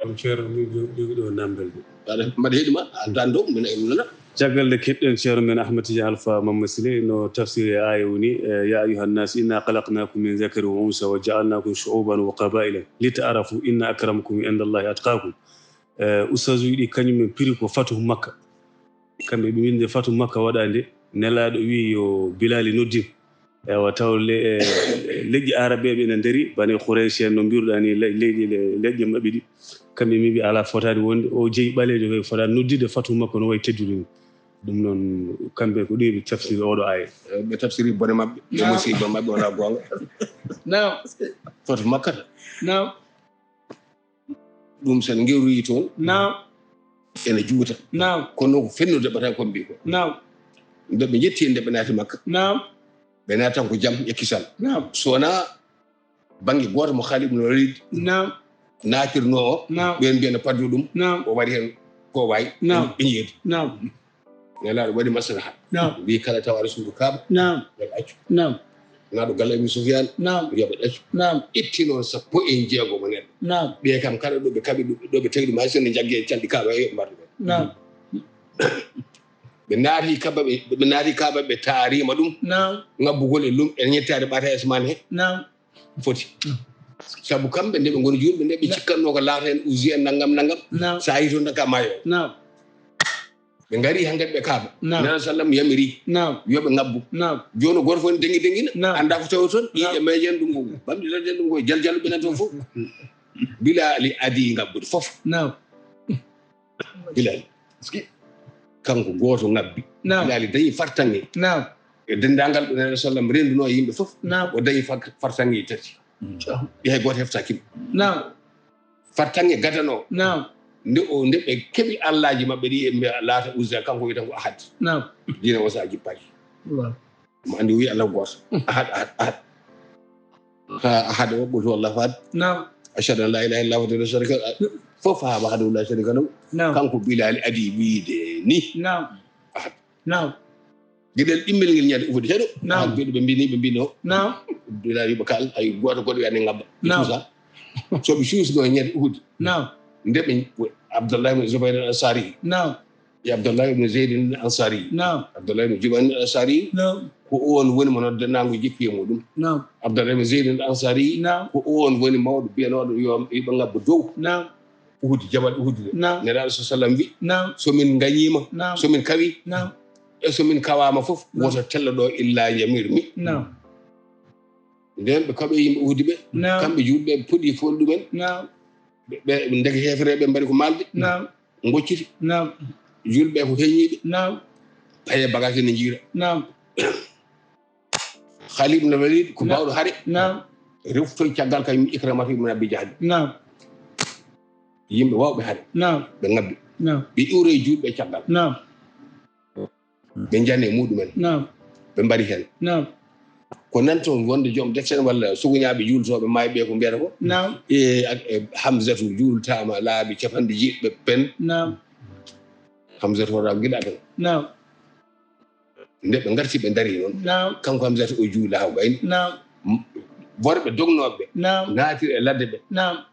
Am Ceerno, min jo-, jogii ɗo namdal de. Aɗa mbaɗa heɗi ma, a tan ɗo, min, min nana. Caggal nde keɗɗen Ceerno men Ahmad Tidiane Alpha Mamma Sile no tafsiri e aaya woni, eh, "Ya ayyuhan nas, inna khalaqnakum min dhakarin wa unsa wa ja'alnakum shu'uban wa qaba'ila lita'arafu, inna akramakum indallahi atqakum." Eh, ustazuji ɗi kañum en piri ko Fatuhu Makka. Kamɓe ɓe winde Fatuhu Makka waɗande, Nelaaɗo wi yo Bilaali noddin. Ewa, taw le-, eh, leƴƴi Aarabeeɓe ene ndari, bani Quraysh en no mbiruɗaa ni, le-, leyɗe, le-, leƴƴi maɓɓe ɗi. Kamɓe min mbi alaa fotaani wonde, o jeyi ɓaleejo kay fotaani noddirde Fatuhu Makka no wayi teddude ni. Ɗum noon, kamɓe ko ɗum ɓe tafsiri oɗo aaya. Eh, ɓe tafsiri bone maɓɓe, ɓe Naam. musiba maɓɓe wonaa goonga. Naam. Fatuhu Makka ta. Naam. Ɗum sen ngeroyi toon. Naam. Ene juuta. Naam. Kono ko fennude ɓe tan ko mbi ko. Naam. Nde ɓe njetti, nde ɓe naati Makka. Naam. Ɓe naatan ko jam e kisal. Naam. So wonaa bannge gooto mo Khalid ibn Walid Naam. naatirnoo o, Naam. ɓeen mbiya no paddu ɗum, Naam. o waɗi heen ko wayi, Naam. ɓe njeedi. Naam. Nelaaɗo waɗi maslaha. Naam. Mbi kala tawaɗo suudu Kaaba, Naam. yo ɓe accu. Naam. Nelaaɗo Galle Abu Sufyaan, Naam. yo ɓe accu. Naam. Itti noon sappo e jeego mo neɗɗo. Naam. Ɓe kam kala ɗo ɓe kaɓi ɗum, ɗo ɓe tawi ɗum, hay so ne jaggi e calɗi Kaaba, yo ɓe mbaɗ ɗum. Naam. Ɓe naati Kaaba, ɓe, ɓe naati Kaaba, ɓe taarima ɗum. Naam. Ngabbugol e lum, e ñettaade ɓaata e asmaan he. Naam. Foti. Sabu kamɓe nde ɓe ngoni juulɓe, nde ɓe Na- cikkatnoo ko laata heen Uzziya nangam, nangam. Naam. So a yii toon tan ka maayo. Naam. Ɓe ngari hankadi ɓe Kaaba. Naam. Nana sallam yamiri. Naam. Yo ɓe ngabbu. Naam. Jooni gooto fof ne dengi dengina. Naam. Annda ko tawi toon. Naam. Ƴiiƴe meeƴen ɗum ko. Bamɗi tan ɗum ko jaljalo ɓe nan toon fof. Bilaali adii ngabbude fof. Naam. Bilaali. Kanko gooto ngabbi. Naam. Bilaali dañi fartaŋŋe. Naam. E denndaangal ɓe Nelaɗo sallam renndunoo e yimɓe fof. Naam. O dañi far-, fartaŋŋe tati. Mm. Ɗi hay gooto heftaaki mo. Naam. Par tange gadano. Naam. Nde o, nde ɓe keɓi allaaji maɓɓe ɗi, ɓe mbiya Laata, Uzza, kanko wiya tan ko Ahad. Naam. Diina o sa jippaaki. Waaw. Mo anndi o wiya Allah ko gooto. Ahad, Ahad, Ahad. Ha Ahad o, qul huwallahu ahad. Naam. Ashhadu an la ilaha illallah wahdahu la sharika lah. Fof ha wahdahu la sharika lahu. Naam. Kanko Bilal adi wiide ni. Naam. Ahad. Naam. Geɗel ɗimmel ngel ñande Uhud, heɗo. Naam. Ahad, ɓe, ɓe mbini, ɓe mbino. Naam. Bilal wiɓe kal, hay gooto goɗɗo wiya ne ngabba. Naam. Tout ça. So ɓe cuusno ñande Uhud. Naam. Nde ɓe, Abdullah ibn Zubayr al-Ansari. Naam. E Abdallah ibn Zayd al-Ansari. Naam. Abdallah ibn Jubayr al-Ansari. Naam. Ko oon woni mo noddanaa ngo jikkuye muɗum. Naam. Abdallah ibn Zayd al-Ansari. Naam. Ko oon woni mawɗo biyanooɗo yo, yo ɓe ngabbo dow. Naam. Uhud, jabal Uhud nde. Naam. Nelaaɗo sa sallam wi, naam, so min ngañiima, naam, so min kawi, naam, e so min kawaama fof, naam, woto tello ɗo illa yamir mi. Naam. Nden ɓe kaɓe yimɓe Uhud ɓe, naam, kamɓe juulɓe ɓe puɗi fool ɗumen. Naam. Ɓe, ɓe ndeke heefereɓe mbaɗi ko maalde. Naam. Ngocciti. Naam. Juulɓe ko heñiiɓe. Naam. Paye bagage ne jiira. Naam. Khalid ibn Walid ko, naam, baawɗo hare. Naam. Reftoy caggal kay Ikramata ibn Abi Jahl. Naam. Yimɓe waawɓe hare. Naam. Ɓe ngabbi. Naam. Ɓe iwroyi juulɓe caggal. Naam. Ɓe njani e muɗumen. Naam. Ɓe mbari heen. Naam. Ko nan toon wonde joom deftere walla suguñaaɓe juultooɓe maayɓe ɓe ko mbiyata ko? Naam. E, ak-, e Hamzatu juultaama laabi capanɗe jeeɗiɗi ɓe pen. Naam. Hamzatu hoto gila tan. Naam. Nde ɓe ngarti ɓe ndari noon. Naam. Kanko Hamzatu o juula haa gayni. Naam. M-, worɓe dognooɓe. Naam. Naatiri e ladde ɓe. Naam.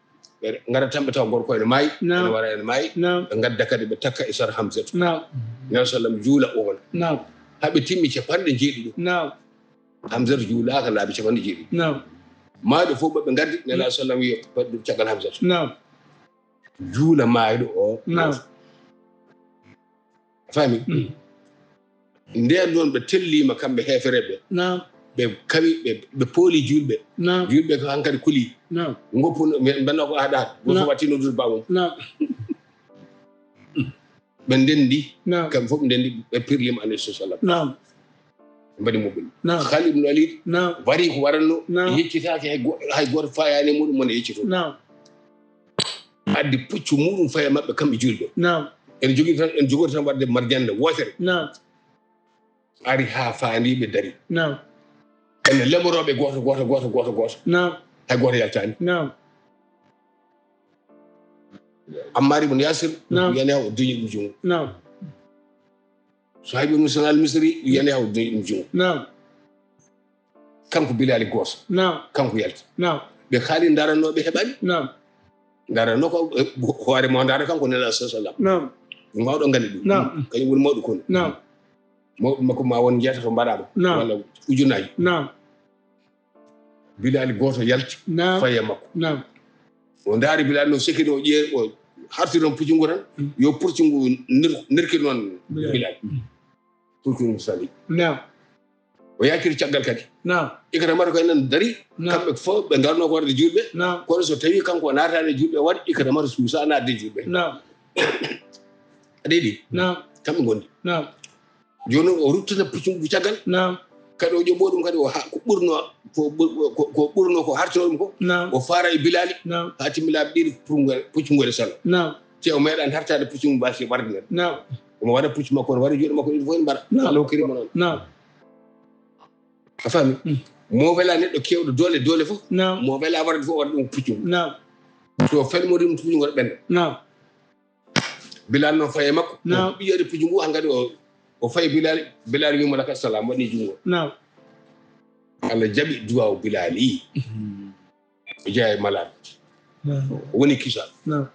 Ɓe ngara tan ɓe tawa gorko ene maayi, naam, ene wara ene maayi. Naam. Ɓe ngadda kadi ɓe takka e sara Hamzatu. Naam. Nelaaɗo sallam juula oon. Naam. Haa ɓe timmi capanɗe jeeɗiɗi. Naam. Hamzatu juulaaka laabi capanɗe jeeɗiɗi. Naam. Maayɓe fof ɓe ngaddi, Nelaaɗo sallam wiya, waɗi ɗum caggal Hamzatu. Naam. Juula maayɗo o. Naam. A faami? Mm. Ndeen noon ɓe telliima kamɓe heefereɓe. Naam. Ɓe kawi, ɓe, ɓe pooli juulɓe. Naam. Juulɓe ko hankadi kuli. Naam. Ngoppu no, ɓe mbanno ko ahad ahad. Gooto, naam, fof watti noddude baamum. Naam. Ɓe ndenndi. Naam. Kamɓe fof ɓe ndenndi, ɓe pirliima Annabi sallam. Naam. Ɓe mbaɗi muɓɓen. Naam. Khalid ibn Walid, naam, wari ko waranno, naam, yeccitaaki hay go-, hay gooto fayaani e muɗum, wona yeccito. Naam. Addi puccu muɗum faye maɓɓe kamɓe juulɓe. Naam. En jogii tan, en jogori tan waɗde marjannde wootere. Naam. Ari haa faandiiɓe dari. Naam. Ene lemorooɓe gooto, gooto, gooto, gooto, gooto. Naam. Hay gooto yaltaani. Naam. Ammar ibn Yasir, naam, wiyani o duñi ɗum junngo. Naam. Suhayb ibn Sinan al-Misri, wiyani o duñi ɗum junngo. Naam. Kanko Bilali gooto. Naam. Kanko yalti. Naam. Ɓe kaali ndaranno ɓe heɓani. Naam. Ndaranno ko, eh, hoore mo ndara kanko Nelaaɗo sallam. Naam. Mawɗo nganndi ɗum. Naam. Kañum woni mawɗo konu. Naam. Mawɓe makko ma won jeetato mbaɗaama. Naam. Walla ujunaaji. Naam. Bilali gooto yalti. Naam. Faye makko. Naam. O ndaari Bilali no sekki no ƴeew, o harti noon puccu ngu tan. Mm. Yo puccu ngu nir-, nirki noon Bilali. Bilali. Mm. Puccu ngu sali. Naam. O yacciri caggal kadi. Naam. Ikramata ko enen dari, naam, kamɓe fof ɓe ngarno ko warde juulɓe. Naam. Kono so tawi kanko o naataani e juulɓe, o waɗi Ikramata suusa naatde e juulɓe. Naam. Aɗa yiɗi? Naam. Kamɓe ngondi. Naam. Jooni o ruttata puccu ngu caggal. Naam. Kadi o ƴoɓo ɗum kadi o ha-, ko ɓurno, ko ɓur-, ko, ko ɓurno ko hartino ɗum ko. Naam. O faara e Bilali. Naam. Haa timmi laabi ɗiɗi puccu ngu, puccu ngu ene sala. Naam. Te o meeɗaani hartaade puccu ngu mbasi warde nden. Naam. Omo waɗa puccu makko, omo waɗa juuɗe makko ɗiɗi fof ene mbaɗa. Naam. Allah hokkiri mo noon. Naam. A faami? Mm. Mo wela neɗɗo keewɗo doole, doole fof. Naam. Mo wela warde fof waɗa ɗum puccu ngu. Naam. So felmori ɗum puccu ngu waɗa ɓenda. Naam. Bilal noon faye makko. Naam. O ɓiyori puccu ngu hankadi o, o fayi Bilal, Bilal wiimo laka salam, waɗi junngo. Naam. Allah jaɓi duwaaw Bilal yi. Mm. O jeyaa e malade. Naam. O woni kisal. Naam.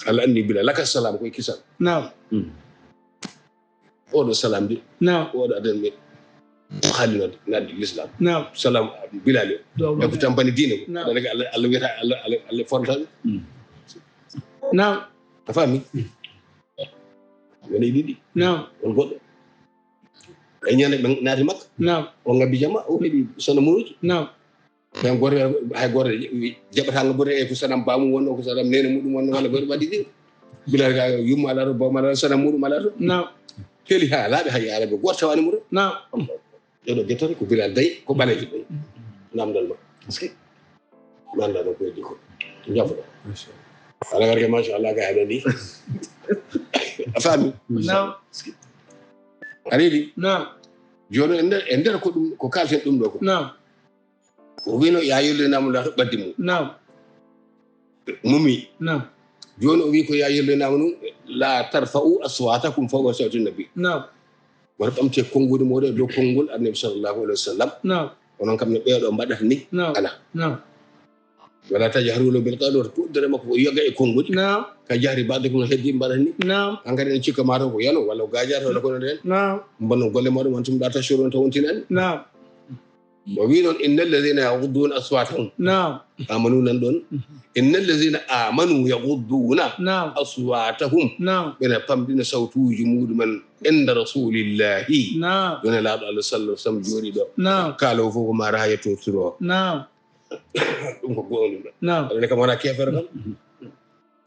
Allah anndi Bilal, laka salam koye kisal. Naam. Mm. Oɗo salam de. Naam. Oɗo adan ɓe. Haalino de, naatde l'islam. Naam. Salam Bilal o. Duwaaw e ko tampani diine ko. Naam. Aɗa anndi Allah, Allah wiyata, Allah, Allah, Allah forta ɗum. Mm. Naam. A faami? Mm. Woni ɗiɗi. Naam. Won goɗɗo. E ñande ɓe naati Makka. Naam. O ngabbi jama, o heɓi sanamuuji. Naam. Ɓen gooto, hay gooto jaɓataa ngabbude e ko sanam baamum wonno, ko sanam neene muɗum wonno, walla gooto waɗi ɗin. Bilal ka yumma alaa toon, bawma alaa toon, sanam muɗum alaa toon. Naam. Heli haa laaɓi, hay Arabe gooto tawaani mo toon. Naam. Ɗeɗo gettata ko Bilal dayi, ko ɓaleejo dayi. Namdal ma. Est-ce que? Mi anndaa ɗo ko heddi ko. Jaafoɗa. Machallah. Ala garke, machallah, ka haɗani. A faami? Naam. A reedi? Naam. Jooni e nder, e nder ko ɗum, ko kalten ɗum ɗo ko. Naam. O wino, "Ya ayyuhallazina amanu la ɓaddi mum." Naam. Mumi. Naam. Jooni o wi ko, "Ya ayyuhallazina amanu la tarfa'u aswatakum fawqa sawti nabi." Naam. Wata ɓamte konnguɗi mooɗon e dow konngol Annabi sallallahu alaihi wasallam. Naam. Onon kam no ɓeeɗo mbaɗata ni. Naam. Ala. Naam. "Wala tajharu lahu bil qawli," wata puɗɗere makko o yoga e konnguɗi. Naam. "Ka jahri ba'dikum," no heddi mbaɗata ni. Naam. Hankadi en cikka mataw ko yano wala gajata wala ko non en. Naam. Mbanon golle mooɗon, wa antum la tash'urun, taw on tinani. Naam. O wi noon, "Innal lazina yaghudduna aswatahum." Naam. Amanu nan ɗon. "Innal lazina amanu yaghudduna Naam. aswatahum." Naam. Ɓena pamɗina sawtuuji muɗumen inda rasulillahi. Naam. Ɗon e laaɗo Allah sallallahu alaihi wasallam jooɗi ɗo. Naam. Kaala o fof ko ma raaya tortiro. Naam. Ɗum ko goonga ɗum ɗo. Naam. Aɗa kam wona keefere kam.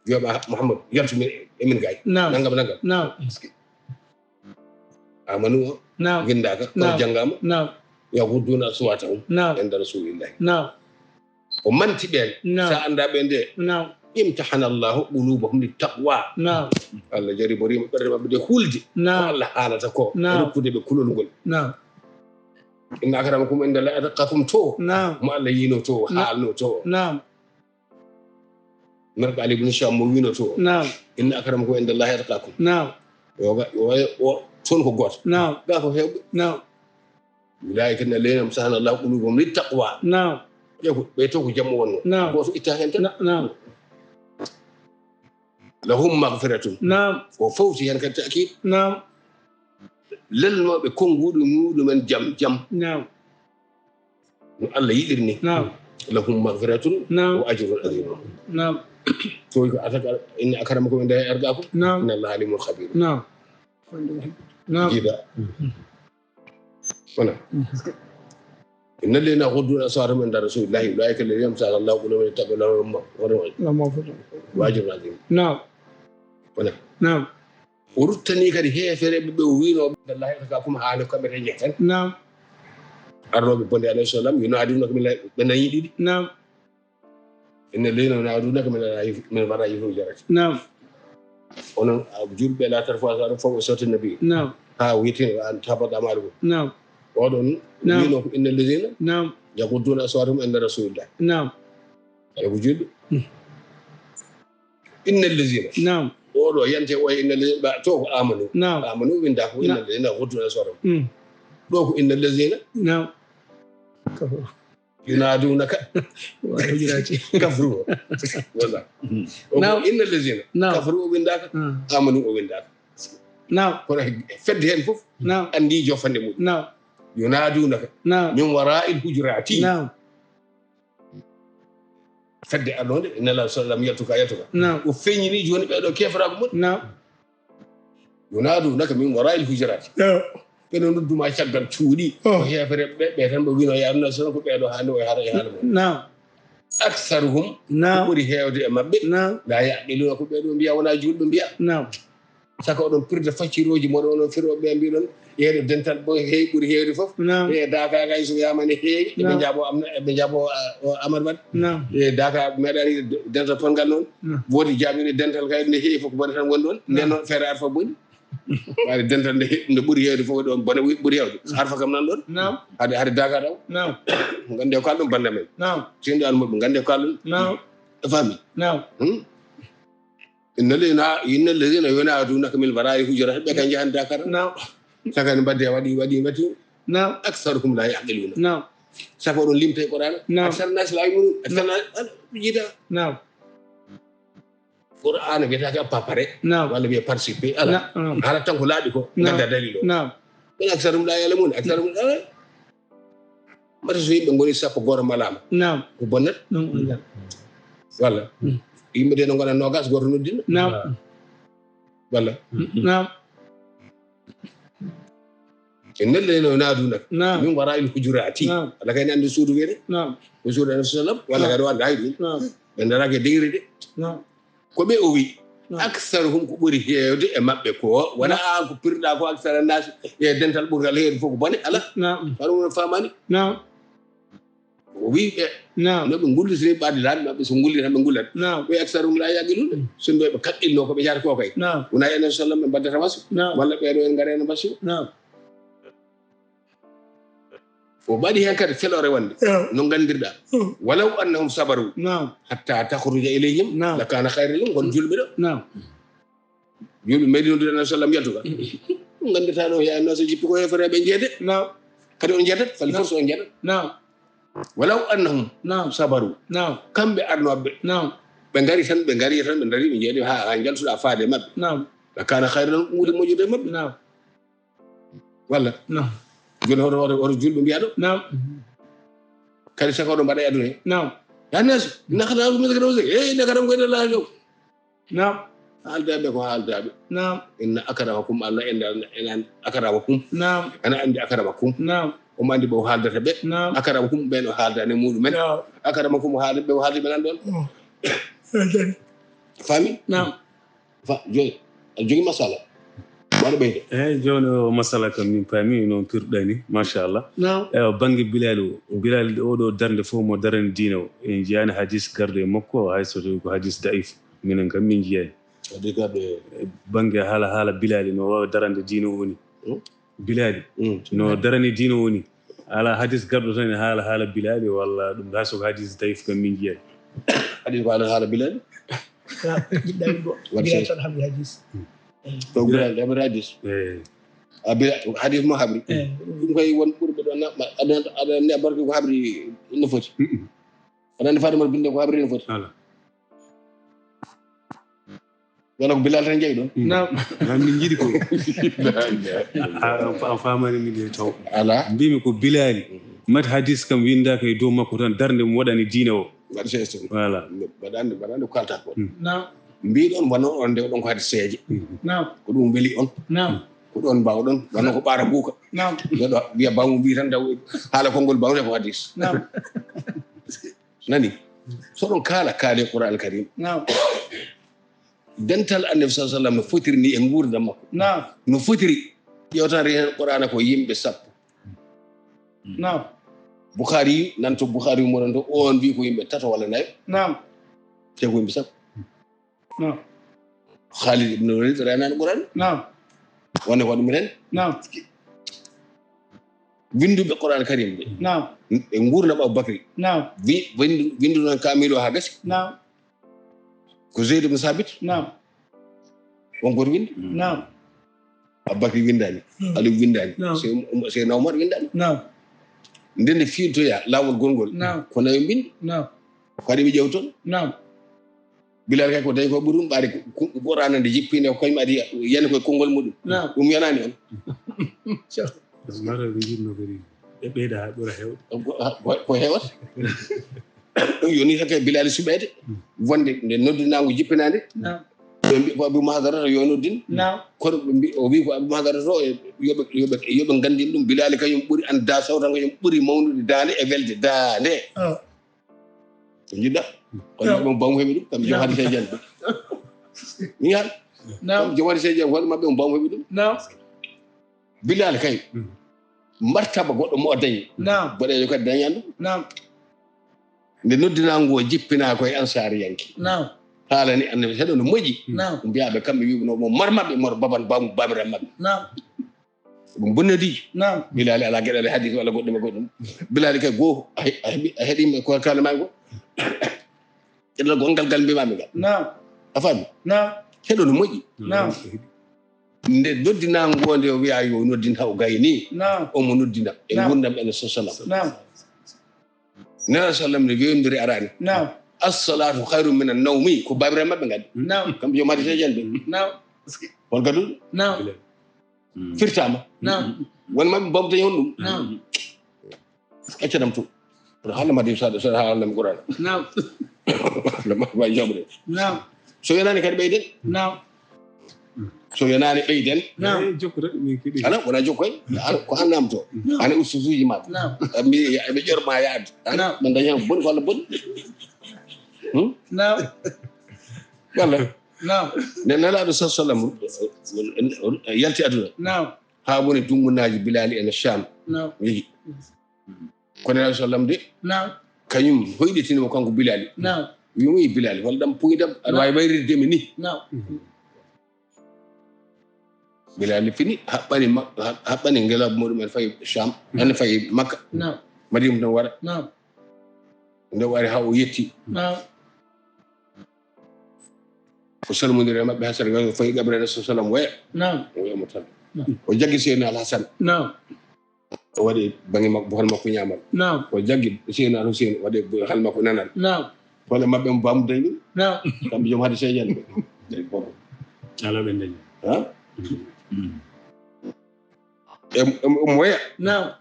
Wiya ma Muhammad, yaltu min, e min gaay. Naam. Nangam, nangam. Naam. Amanu o Naam. windaaka, kono Naam. janngaama. Naam. Yaghudduna aswatahum Naam. inda rasulillahi. Naam. O manti ɓeen. Naam. Sa annda ɓe nde. Naam. Imtahana Allahu qulubahum lit taqwa. Naam. Allah jariboriima ɓerɗe maɓɓe ɗe hulde. Ko Naam. Allah haalata ko. Naam. Rokkude ɓe kulol ngol. Naam. Inna akramakum inda Allahi atqakum to. Naam. Mo Allah yiino to, Naam. haalno to. Naam. Merɗo Ali ibn Hisham mo wiino to. Naam. Inna akramakum inda Allahi atqakum. Naam. Yo ga, yo, yo, toon ko gooto. Naam. Ga ko heewɓe. Naam. Ulaa'ika alladhina imtahana Allahu qulubahum lit taqwa. Naam. Ɓe ko, ɓe to ko jammo wonno. Naam. Gooto itta heen tan. Na-, naam. Lahum maghfiratun. Naam. O fawti heen kadi ta'kid. Naam. Lelnooɓe konnguɗi muɗumen jam jam. Naam. No Allah yiɗiri ni. Naam. Lahum maghfiratun Naam. wa ajrun azim. Naam. To ko ataka inna akramakum inda Allahi atqakum. Naam. Inna Allaha alimun khabir. Naam. Naam. Jiida. Wona. Inna alladhina yaghudduna aswatahum inda rasulillahi ulaa'ika alladhina imtahana Allahu qulubahum lit taqwa lahum maghfiratun Naam. wa ajrun azim. Naam. Wona. Naam. O ruttani kadi heefereɓe ɓe o wiino, "Inna Allaha atqakum," haa no kamɓe tan njehten. Naam. Arnooɓe bonde alayhi salam, yunadunaka min, ɓe dañi ɗiɗi. Naam. Inna alladhina yunadunaka min wara'i, min wara'i hujurati. Naam. Onon, a, julɓe, la tarfa'u aswatakum fawqa sawti nabi. Naam. Haa o wiiti, wa an tahbata a'malukum. Naam. Oɗon Naam. wiino ko inna alladhina Naam. yaghudduna aswatahum inda rasulillah. Naam. Ay ko julɓe. Mm. Inna alladhina. Naam. Oɗo yante o e inna alladhina ba to ko amanu. Naam. Amanu winda ko inna Naam. Alladhina yaghudduna aswatahum. Mm. Ɗo ko inna alladhina Naam. Kafaru. Yunadunaka Wa hujurati. kafaru. Wala. O Naam. Inna alladhina Naam. kafaru o windaka. Ah. Amanu o windaka. Naam. Kono fedde hen fof Naam. andi jofande mum. Naam. Yunadunaka Naam. min wara'il hujurati. Naam. Fedde arnode nela sallam yaltuka yaltuka. Naam. O feññini joni ɓeɗo keferaɓe mum. Naam. Yunadunaka min wara'il hujurati. Naam. Ɓe no nodduma caggal cuuɗi. Oh. Ko heefere ɓe, ɓe tan ɓe wino ya annabi sallam ko ɓeɗo hande o e haala e haala mum. Naam. Aktharuhum Naam. ɓuri heewde e maɓɓe. Naam. La yaqiluna ko ɓeɗo mbiya wona julɓe mbiya. Naam. Saka oɗon pirda faccirooji moɗon onon firooɓe mbiya ɗon. Yeeɗo dental bo heewi ɓuri heewde fof. Naam. E daaka kay so wiyama ne heewi. Eɓe Naam. jaabo amna, eɓe jaabo, ah, o Amar Wade. Naam. E daaka meɗani dental pongal noon. Naam. Woodi jaabiɗo dental kay ne heewi fof ko bone tan woni ɗon. Nden noon feere arfa boni. Waade dental nde he-, nde ɓuri heewde fof ɗon bone wi-, ɓuri heewde. Arfa kam nan ɗon. Naam. Hade, hade daaka ɗaw. Naam. Gande ko kalɗon bande men. Naam. Sinɗo an moɓe gande ko kalɗon. Naam. A faami? Naam. Hmm? Inna alladhina, inna alladhina yunadunaka min wara'i hujurati, ɓe kan jahan dakara. Naam. Saka ne mbadde waɗi, waɗi, waɗi. Naam. Aktharuhum la yaqiluna. Naam. Saka oɗon limta e Qur'an. Naam. Aksar nas la yu'minun. Aksar nas, ala, jida. Naam. Qur'an wiyata ka papare. Naam. Walla wiye participe. Ala. Naam. Ala tan ko laaɓi ko. Naam. Gadda dalil o. Naam. Min aksarahum la ya'lamun. Aksarahum, ala. Mata so yimɓe ngoni sappo goto malama. Naam. Ko bonnat. Ɗum wonata. Walla. Mm. Yimɓe de no ngona nogas goto noddina. Naam. Walla. Naam. Inna alladhina yunadunaka Naam. min wara'il hujurati. Naam. Ala kay ne andi suudu wiyete. Naam. Ko suudu Annabi sallam. Walla Naam. Kadi o anda hay ɗum. Naam. Ɓe darake degré de. Naam. Ko ɓe o wi. Naam. Aktharuhum ko ɓuri heewde e maɓɓe ko. Wona Naam. An ko pirɗa ko aksara nas. E dental ɓurgal heewde fof ko bone. Ala. Naam. Kono wona famani. Naam. O wiyi ɓe, naam, no ɓe ngullitiri ɓaade laabi maɓɓe, so ngulli tan ɓe ngullat. Naam. Wa aktharuhum laa ya'qiluun. Mm. So ɓe, ɓe kaɓɓinno ko ɓe jahata ko kay. Naam. Wona enen sallam ɓe mbaddata wasu. Naam. Walla ɓeeɗo en ngara enen mbasiyo. Naam. O ɓaɗi heen kadi feloore wonde, naam, no nganndirɗaa. Mm. Walaw annahum sabaru, naam, hatta takhruja ilayhim, naam, lakaana khayran lahum, kono julɓe ɗo. Naam. Julɓe meeɗi noddude Annabi sallam yaltuga. Mm. Ɗum nganndirtaa ɗo, ya Annabi so jippi ko heefereeɓe njeede. Naam. Kadi on njeedat, fali, naam, force on njeedat. Naam. Walaw annahum, naam, sabaru. Naam. Kamɓe arnooɓe. Naam. Ɓe ngari tan, ɓe ngari tan, ɓe ndari, ɓe njeedi haa, haa njaltuɗaa faade e maɓɓe. Naam. Lakaana khayran lahum, ɗum woni moƴƴude e maɓɓe. Naam. Walla? Naam. Jooni hoto, hoto, hoto julɓe mbiya ɗo? Naam. Kadi saka oɗo mbaɗa e aduna he? Naam. Ya nas, naka na ɗum naka ɗum, eh, naka ɗum ko ene laajo. Naam. Haaldaaɓe ko haaldaaɓe. Naam. Inna akramakum, Allah en, en, en akramakum. Naam. Ana anndi akramakum. Naam. Omo anndi ɓe o haaldata ɓe. Naam. Akramakum ɓen o haaldani muɗumen. Naam. Akramakum o haali ɓe o haali ɓe nan ɗon. Mm. Faami? Naam. Fa, jooni, aɗa jogii masala? Waɗa ɓeyde. Eeyi, jooni o masala kam min paami noon pirɗani, machallah. Naam. Ewa, bannge Bilal o, Bilal o ɗo darnde fof mo darani diine o, en njiyaani hadis garɗo e makko o, hay so tawi ko hadis daif. Minen kam min njiyaani. Hadis garɗo e bannge haala, haala Bilal no waawi darande diine o ni. Hmm? Bilal. Hmm. No darani diine o ni. Ala hadis garɗo tan e haala, haala Bilal walla ɗum, hay so ko hadis daif kam min njiyaani. Hadis ko haala, haala Bilal? Ka, jiɗɗa min ko waɗi Bilal seeɗa tan haɓi hadis. Hmm. Ko Bilal haɓi hadis. Eeyi. A Bilal, hadis mo haɓri. Eeyi. Ɗum koye won ɓurɓe ɗo na, aɗa, aɗa ne barke ko haɓri no foti. Mm-mm. Aɗa anndi Fatima binde ko haɓri no foti. Ala. Wona ko Bilal tan jeyi ɗon? Naam. Naam, min njiɗi ko. A, a, a faamani min de taw. Ala. Mbimi ko Bilali. Mate hadis kam windaaka e dow makko tan, darnde mo waɗani diine o. Mbaɗa seeso. Voilà. Mbaɗa anndi, mbaɗa anndi ko kalta ko. Hmm. Naam. Mbiɗon wano on nde ɗon ko hadis seeje. Hmm. Naam. Ko ɗum weli on. Naam. Ko ɗon mbawɗon, wano ko ɓaara buuka. Naam. Neɗɗo wiya bawmo mbi tan taw haala konngol bawte ko hadis. Naam. Nani? So ɗon kaala, kaale Qur'an Karim. Naam. Dental Annabi sallallahu alaihi wasallam no fotiri ni e nguurndam makko. Naam. No fotiri. Ƴeewtan heen Qur'ana ko yimɓe sappo. Naam. Bukhari, nan to Bukhari mo nan to, on wi ko yimɓe tato walla nayo. Naam. Te ko yimɓe sappo. Naam. Khalid ibn Walid renani Qur'an. Naam. Wonde ko ɗum ren. Naam. Winduɓe Qur'an Karim ɓe. Naam. E nguurndam Abu Bakri. Naam. Wi-, windu-, windu noon kaamil o haa gasi. Naam. Ko Zayd ibn Sabit. Naam. Won goto windi. Naam. Abu Bakri windani. Hmm. Aliou windani. Naam. Sey, Seyna Omar windani. Naam. Nde nde fiiltoya laawol gongol. Naam. Ko nayo mbindi. Naam. Ko adi ɓe ƴeew toon. Naam. Bilal kay ko dañi ko ɓuri ɗum ɓaade ko, ko, Qur'ana nde jippine ko kañum adi yani koye konngol muɗum. Naam. Ɗum yonani on. Mara ɓe jiɗno kadi ɓe ɓeyda haa ɓura heewde. Ko, ko, ko heewata. Ɗum yoni tan kay Bilal suɓeede. Wonde nde noddinaango jippinaande. Naam. Ɓe mbi ko Abu Mahdarata yo noddin. Naam. Kono ɓe mbi, o wi ko Abu Mahdarata o e yo ɓe, yo ɓe, yo ɓe nganndin ɗum. Bilal kañum ɓuri annda sawtan kañum ɓuri mawnude daande e welde daande. Ah. Ko jiɗɗa? Kono maɓɓe on bawmo heɓi ɗum, kamɓe joom hadise jan ɓe. Mi yahan. Naam. Kamɓe joom hadise jan, kono maɓɓe on bawmo heɓi ɗum. Naam. Bilal kay. Mm. Martaba goɗɗo mo o dañi. Naam. Boɗeejo kadi dañan ɗum. Naam. Nde noddinango o jippinaa koye Ansaariyanke. Naam. Haalani Annabi, heɗo no moƴƴi. Naam. Mbiyaɓe kamɓe wiɓe no mo mar maɓɓe, mor baban bam-, babiran maɓɓe. Naam. Ɗum bonnodiiji. Naam. Bilali alaa geɗal e hadis walla goɗɗum e goɗɗum. Bilali kay goo, a he-, a heɓi, a heɗima ko kalamaami ko. Geɗal gongal ngal mbimaami ngal. Naam. A faami? Naam. Heɗo no moƴƴi. Naam. Nde noddinango nde o wiya yo noddin haw gayni. Naam. Omo noddina. E naam. Ngurdam ene so salam. Naam. Nana sallam ne wewndiri arani. Naam. As-salatu khairun minan nawmi. Ko babira maɓɓe ngaddi. Naam. Kamɓe joom hadise jan ɓe. Naam. Hol gadul? Naam. Mm. Firtama. Naam. Won maɓɓe bamta yon ɗum. Naam. Accanam to. Kono haalnam hadis saɗa, saɗa haalnam Qur'an. Naam. Haalnam ma, ma jaɓre. Naam. So yonani kadi ɓeyden. Naam. So yonani ɓeyden. Naam. Eh, jokko tan, min keɗi. Ala, wona jokkoy. Ala, ko an namto. Naam. Ana ustusuji ma. Naam. Mbi, mbi jorma yaade. Naam. Ɓe daña boni ko Allah boni. Hmm? Naam. Walla. Naam. Nde Nelaaɗo sa sallam yalti aduna. Naam. Haa woni dummunaaji Bilali ene Sham. Naam. Yehi. Ko Nelaaɗo sallam de. Naam. Kañum hoyɗitinimo kanko Bilali. Naam. Wimo, "Yi Bilali, wala ɗam puydam, aɗa waawi wayrirde mi ni?" Naam. Bilali fini, haɓɓani ma-, ha-, haɓɓani ngelooba muɗum en fayi Sham, en fayi Makka. Naam. Madina ɗum waɗa. Naam. Nde o ari haa o yetti. Naam. O salmondiri e maɓɓe haa sera, o fayi gabre Rasul sallam waya. Naam. O wiya mo tan. Naam. O jaggi Seydina Al Hasan. Naam. O waɗi baŋnge makko, bohono makko ñaamal. Naam. O jaggi Seydina Al Huseyn, waɗi bohono makko nanal. Naam. Hono maɓɓe mo baamu dañi ɗum. Naam. Kamɓe joom hade seejan ɓe. Ala ɓe dañi. Ha? Mm. Em, em, em moya. Naam.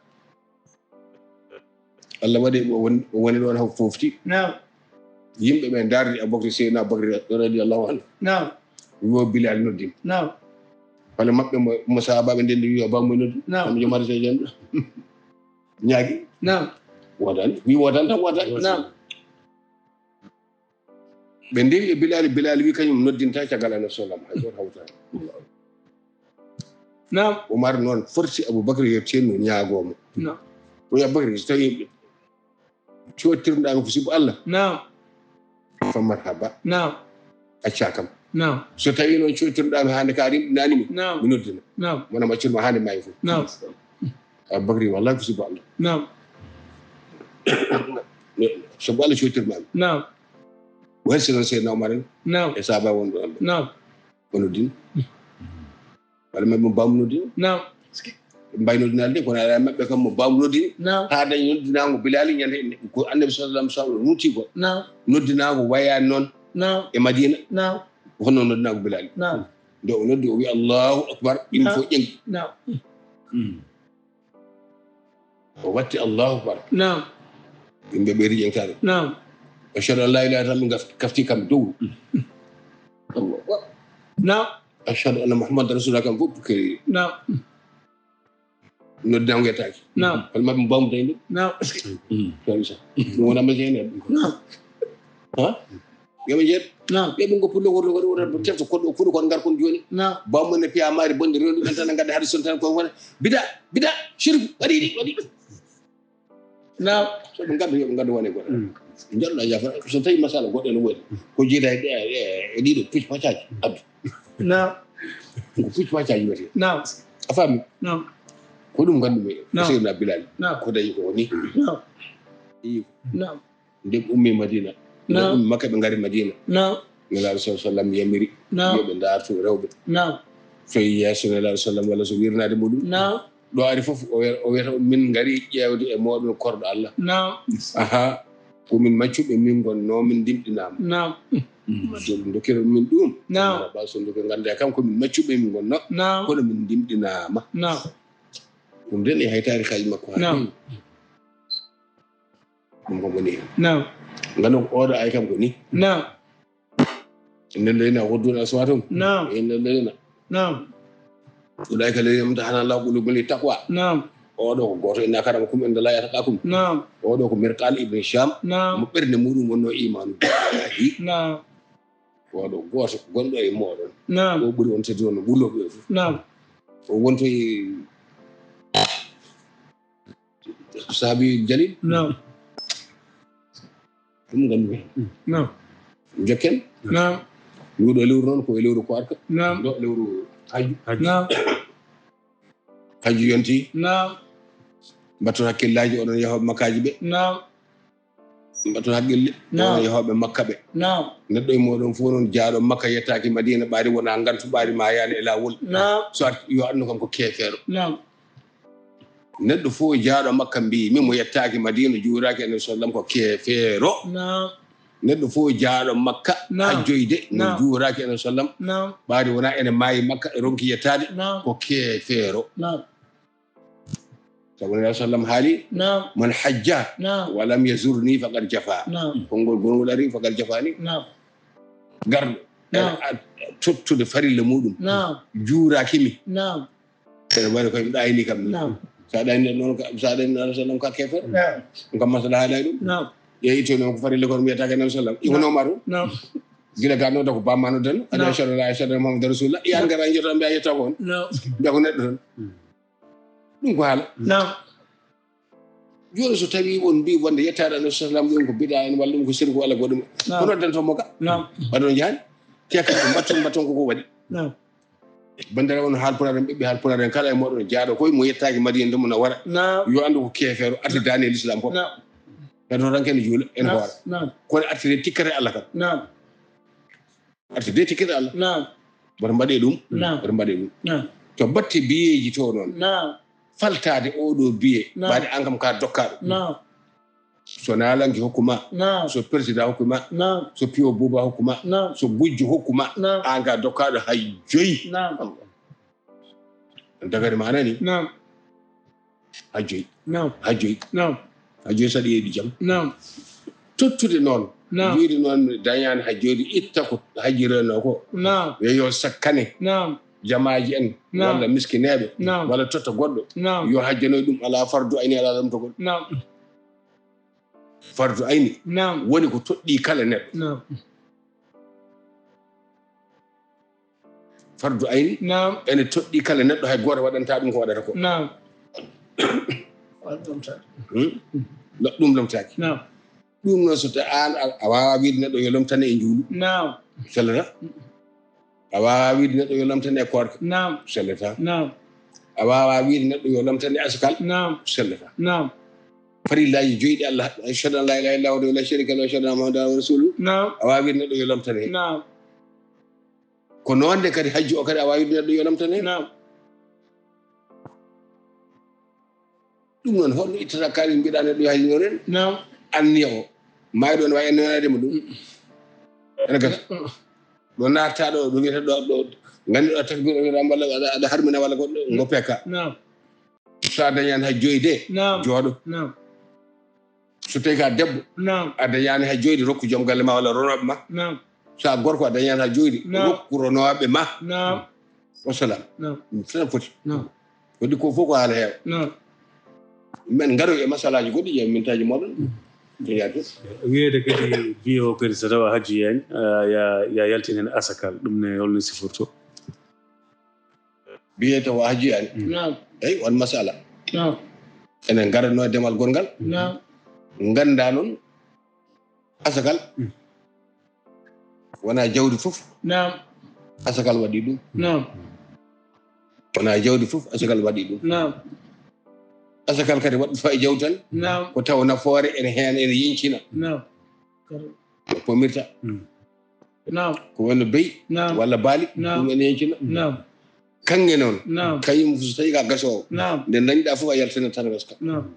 Allah waɗi o won-, o woni ɗon haa fofti. Naam. Yimɓe ɓe ndaardi Abubakar, Seydina Abubakar radiyallahu anhu. Naam. Wi o Bilal noddin. Naam. Wala maɓɓe mo, mo sahaabaaɓe nden wi o baamu noddi. Naam. Kamɓe joom hade seejan ɓe. Ñaagi. Naam. Woodani. Wi woodani tan woodani. Naam. Ɓe ndewi e Bilal, Bilal wi kañum noddinta caggal Annabi sallam, hay gooto hawtaani. Naam. Umar noon forsi Abubakar yo teenno ñaagoo mo. Naam. O wi Abubakar, so tawi coottirɗaa mi ko sibu Allah. Naam. Fa marhaba. Naam. Accaa kam. Naam. So tawi noon coottirɗaa mi hannde ka rimɗinaani mi, naam, mi noddina. Naam. Mo nam accir ma hannde maayi fof. Naam. Abubakar, wallahi ko sibu Allah. Naam. Sabu Allah coottirma mi. Naam. O hersi noon Seydina Umar en. Naam. E sahaaba wonɓe ɗon ɓe. Naam. O noddin. Wala maɓɓe mo baamu noddin. Naam. Ɓe mbayi noddinaade de, kono alaa maɓɓe kam mo baamu noddin. Naam. Haa dañi noddinaango Bilali ñande ko Annabi sallallahu alaihi wasallam ruuti ko. Naam. Noddinaango wayaani noon. Naam. E Madina. Naam. Ko hono noddinaango Bilali. Naam. Nde o noddi, o wi, "Allahu akbar," yimɓe fof ƴeŋi. Naam. Mm. O watti, "Allahu akbar." Naam. Yimɓe ɓe ri ƴeŋtaade. Naam. "Ashhadu an la ilaha illallah," ɓe ngaf-, kafti kam dow. Allahu akbar. Naam. "Ashhadu anna Muhammadan rasulullah," kam fof kadi. Naam. Noddaango yettaaki. Naam. Hol maɓɓe mbaamu dañde? Naam. Mm. Ɗum wona masiyaani. Naam. Ha? Yo ɓe njeeɗ. Naam. Yo ɓe ngoppu logor, logor, logor, tefto koɗo, koɗo kon ngar kon jooni. Naam. Baamu ne piya maari bonde, rewdu ɓen tan ngadda hade son tan kon wona. Bida, bida, shirk, waɗi ɗi, waɗi. Naam. So ɓe ngadda, yo ɓe ngadda wone goɗɗo. Mm. Njaɗɗa yafa, so tawi masala goɗɗo ne woni. Ko jeeɗa e, e, e ɗiɗo pucci paccaaji, addu. Naam. Ko pucci paccaaji wiyete. Naam. A faami? Naam. Ko ɗum nganndu-mi. Naam. Seydina Bilal. Naam. Ko dañi ko woni. Naam. Iyo. Naam. Nde ɓe ummi Madina. Nde ɓe ummi Makka, ɓe ngari Madina. Naam. Nelaaɗo sallallahu alaihi wasallam yamiri. Naam. Yo ɓe ndaartu rewɓe. Naam. So yeeso Nelaaɗo sallam walla so wirnaade muɗum. Naam. Ɗo ari fof, o wi-, o wiyata, "Min ngari ƴeewde e mooɗon korɗo Allah." Naam. Aha, ko min maccuɓe min ngonnoo, min ndimɗinaama. Naam. Mm. So ɓe ndokkira min ɗum, naam, wala ɓaawo so ndokkira, nganndaa kam ko min maccuɓe min ngonnoo, naam, kono min ndimɗinaama. Naam. Ɗum den e hay taarikaaji makko haa, naam, heewi. Ɗum ko woni hen. Naam. Nganndu ko oɗo ay kam ko ni. Naam. Inna alladhina yaghudduna aswatahum. Naam. Inna alladhina. Naam. Ulaika alladhina imtahana Allahu qulubahum lit taqwa. Naam. Oɗo ko gooto, inna akramakum inda Allahi atqakum. Naam. Oɗo ko Mirqal ibn Hisham. Naam. Mo ɓernde muɗum wonno imaanu billahi. Naam. Oɗo gooto gonɗo e mooɗon. Naam. O ɓuri on teddude no ɓurlooɓe ɓe fof. Naam. O wontoyi Sahabi Jalil. Naam. Ɗum nganndu-mi. Naam. Jokken. Naam. Luuɗo lewru noon ko e lewru koorka. Naam. Ɗo lewru hajju. Naam. Hajju yonti. Naam. Mbatton hakkillaaji oɗon yahooɓe makkaaji ɓe. Naam. Mbatton hakkille. Naam. Oɗon yahooɓe Makka ɓe. Naam. Neɗɗo e mooɗon fof noon jaaɗo Makka yettaaki Madina ɓaari wonaa ngantu ɓaari ma yaani e laawol. Naam. So at yo annu kam ko keefeero. Naam. Neɗɗo fof jaaɗo Makka mbii, min mo yettaaki Madina, juuraaki Annabi sallam ko keefeero. Naam. Neɗɗo fof jaaɗo Makka, naam, hajjoyde, mo, naam, juuraaki Annabi sallam, naam, ɓaari wonaa ene maayi Makka, e ronki yettaade, naam, ko keefeero. Naam. Sabu Annabi sallam haali, naam, "Man hajja, naam, wa lam yazurni faqad jafa." Naam. Konngol gongol ari, "Faqad jafani." Naam. Garɗo, naam, ene a-, tottude farilla muɗum, naam, juuraaki mi. Naam. Ene waɗi koye mi ɗaayni kam ni. Naam. Sa ɗaayni noon ka, sa ɗaayni Annabi sallam ka keefeero. Naam. Ɗum kam masala haalay ɗum. Naam. Ƴeewi to noon ko farilla kono mi yettaaki Annabi sallam. Naam. Iwno ma ɗum. Naam. Gila ga nodda ko bamma noddan. Aɗa, naam, ashhadu an la ilaha illallah, ashhadu anna Muhammadan rasulullah. Yan, naam, gara jota mbiya yetta ko on. Naam. Mbiya ko neɗɗo tan. Ɗum ko haala. Naam. Jooni so tawii on mbii wonde yettaade Annabi sallam ɗum ko bida en walla ɗum ko sirku walla goɗɗum. Naam. Ko noddanto mo ka? Naam. Mbaɗon jaani? Te ka ko mbatton, mbatton ko ko waɗi. Naam. Bandiraɓe on Haalpulaar en, ɓiɓɓe Haalpulaar en, kala e mooɗon jaaɗo koye mo yettaaki Madina ɗum na wara. Naam. Yo anndu ko keefeero arti daani e Lislaam fof. Naam. Kadi hoto tan ken juula en hoore. Naam. Kono artire tikkata Allah kan. Naam. Artire tikkata Allah. Naam. Woto mbaɗe ɗum. Naam. Woto mbaɗe ɗum. Naam. To batte biyeeji to noon. Naam. Faltaade oɗo biye. Naam. Mbaɗe an kam ka dokkaaɗo. Naam. So naalanke hokku ma. Naam. So président hokku ma. Naam. So piyo buuba hokku ma. Naam. So gujjo hokku ma. Naam. An ka dokkaaɗo hay joyi. Naam. Dagari ma nani? Naam. Hajjoy. Naam. Hajjoy. Naam. Hajjoy saɗi yeeɗi jam. Naam. Tottude noon. Naam. Wiide noon mi dañaani hajjoyde itta ko hajjirano ko. Naam. Yo, yo sakkane. Naam. Jamaaji en. Naam. Walla miskineeɓe. Naam. Walla totta goɗɗo. Naam. Yo hajjanoy ɗum ala fardu ayni ala lomtogol. Naam. Fardu ayni. Naam. Woni ko toɗɗi kala neɗɗo. Naam. Fardu ayni. Naam. Ene toɗɗi kala neɗɗo, hay gooto waɗanta ɗum ko waɗata ko. Naam. Waɗ ɗum tan. Hmm? Lo-, ɗum lomtaaki. Naam. Ɗum noon so ta-, an a, a waawaa wiide neɗɗo yo lomtane e njuulu. Naam. Sellata. A waawaa wiide neɗɗo yo lomtane e koorka. Naam. Sellata. Naam. A waawaa wiide neɗɗo yo lomtane e asakal. Naam. Sellata. Naam. Farillaaji joyi ɗi Allah haɗi. Ashhadu an laa ilaaha illa huwa wahdahu laa shariika lahu, ashhadu anna Muhammadan rasuluhu. Naam. A waawaa wiide neɗɗo yo lomtane. Naam. Ko noon de kadi hajju o kadi a waawaa wiide neɗɗo yo lomtane. Naam. Ɗum noon, holno ittata kaalis mbiɗa neɗɗo yo hajjino ren? Naam. Anniya o. Maayɗo o ne waawi anniyanaade mo ɗum. Ene gasa. Mm. Ɗo naattaa ɗo, ɗo wiyata ɗo, ɗo, nganndi ɗo takbir o wiyata walla aɗa, aɗa harmina walla goɗɗo, ngo pekka. Naam. So a dañaani hay joyi de, naam, jooɗo. Naam. So tawii ko a debbo, naam, a dañaani hay joyi de, rokku joom galle ma walla ronooɓe ma. Naam. So a gorko, a dañaani hay joyi de, naam, rokku ronooɓe ma. Naam. Wassalam. Naam. Ɗum tan foti. Naam. Waɗi ko fof ko haala heewa. Naam. Men ngaroy e masalaaji goɗɗi, ƴeew mintaaji mooɗon. Mm. Ko yaade. Wiyeede kadi biye o kadi so tawa hajji yaani, a, ya, ya yaltin heen asakal, ɗum ne holno sifirto? Biye tawa hajji yaani. Mm. Naam. Eyi, on masala. Naam. Enen ngaranno e demal gorngal. Naam. Ngannda noon asakal. Mm. Wona jawdi fof. Naam. Asakal waɗi ɗum. Naam. Wona jawdi fof, asakal waɗi ɗum. Naam. Asakal kadi waɗɗo fa e jawdi tan. Naam. Ko taw nafoore ene heen, ene yeñcina. Naam. No pomirta. Mm. Naam. Ko wonno beyi, naam, walla baali, naam, ɗum ene yeñcina. Naam. Kaŋŋe noon, naam, kañum so tawii ka gasoowo, naam, nde dañɗa fof a yaltinat tan gaska. Naam.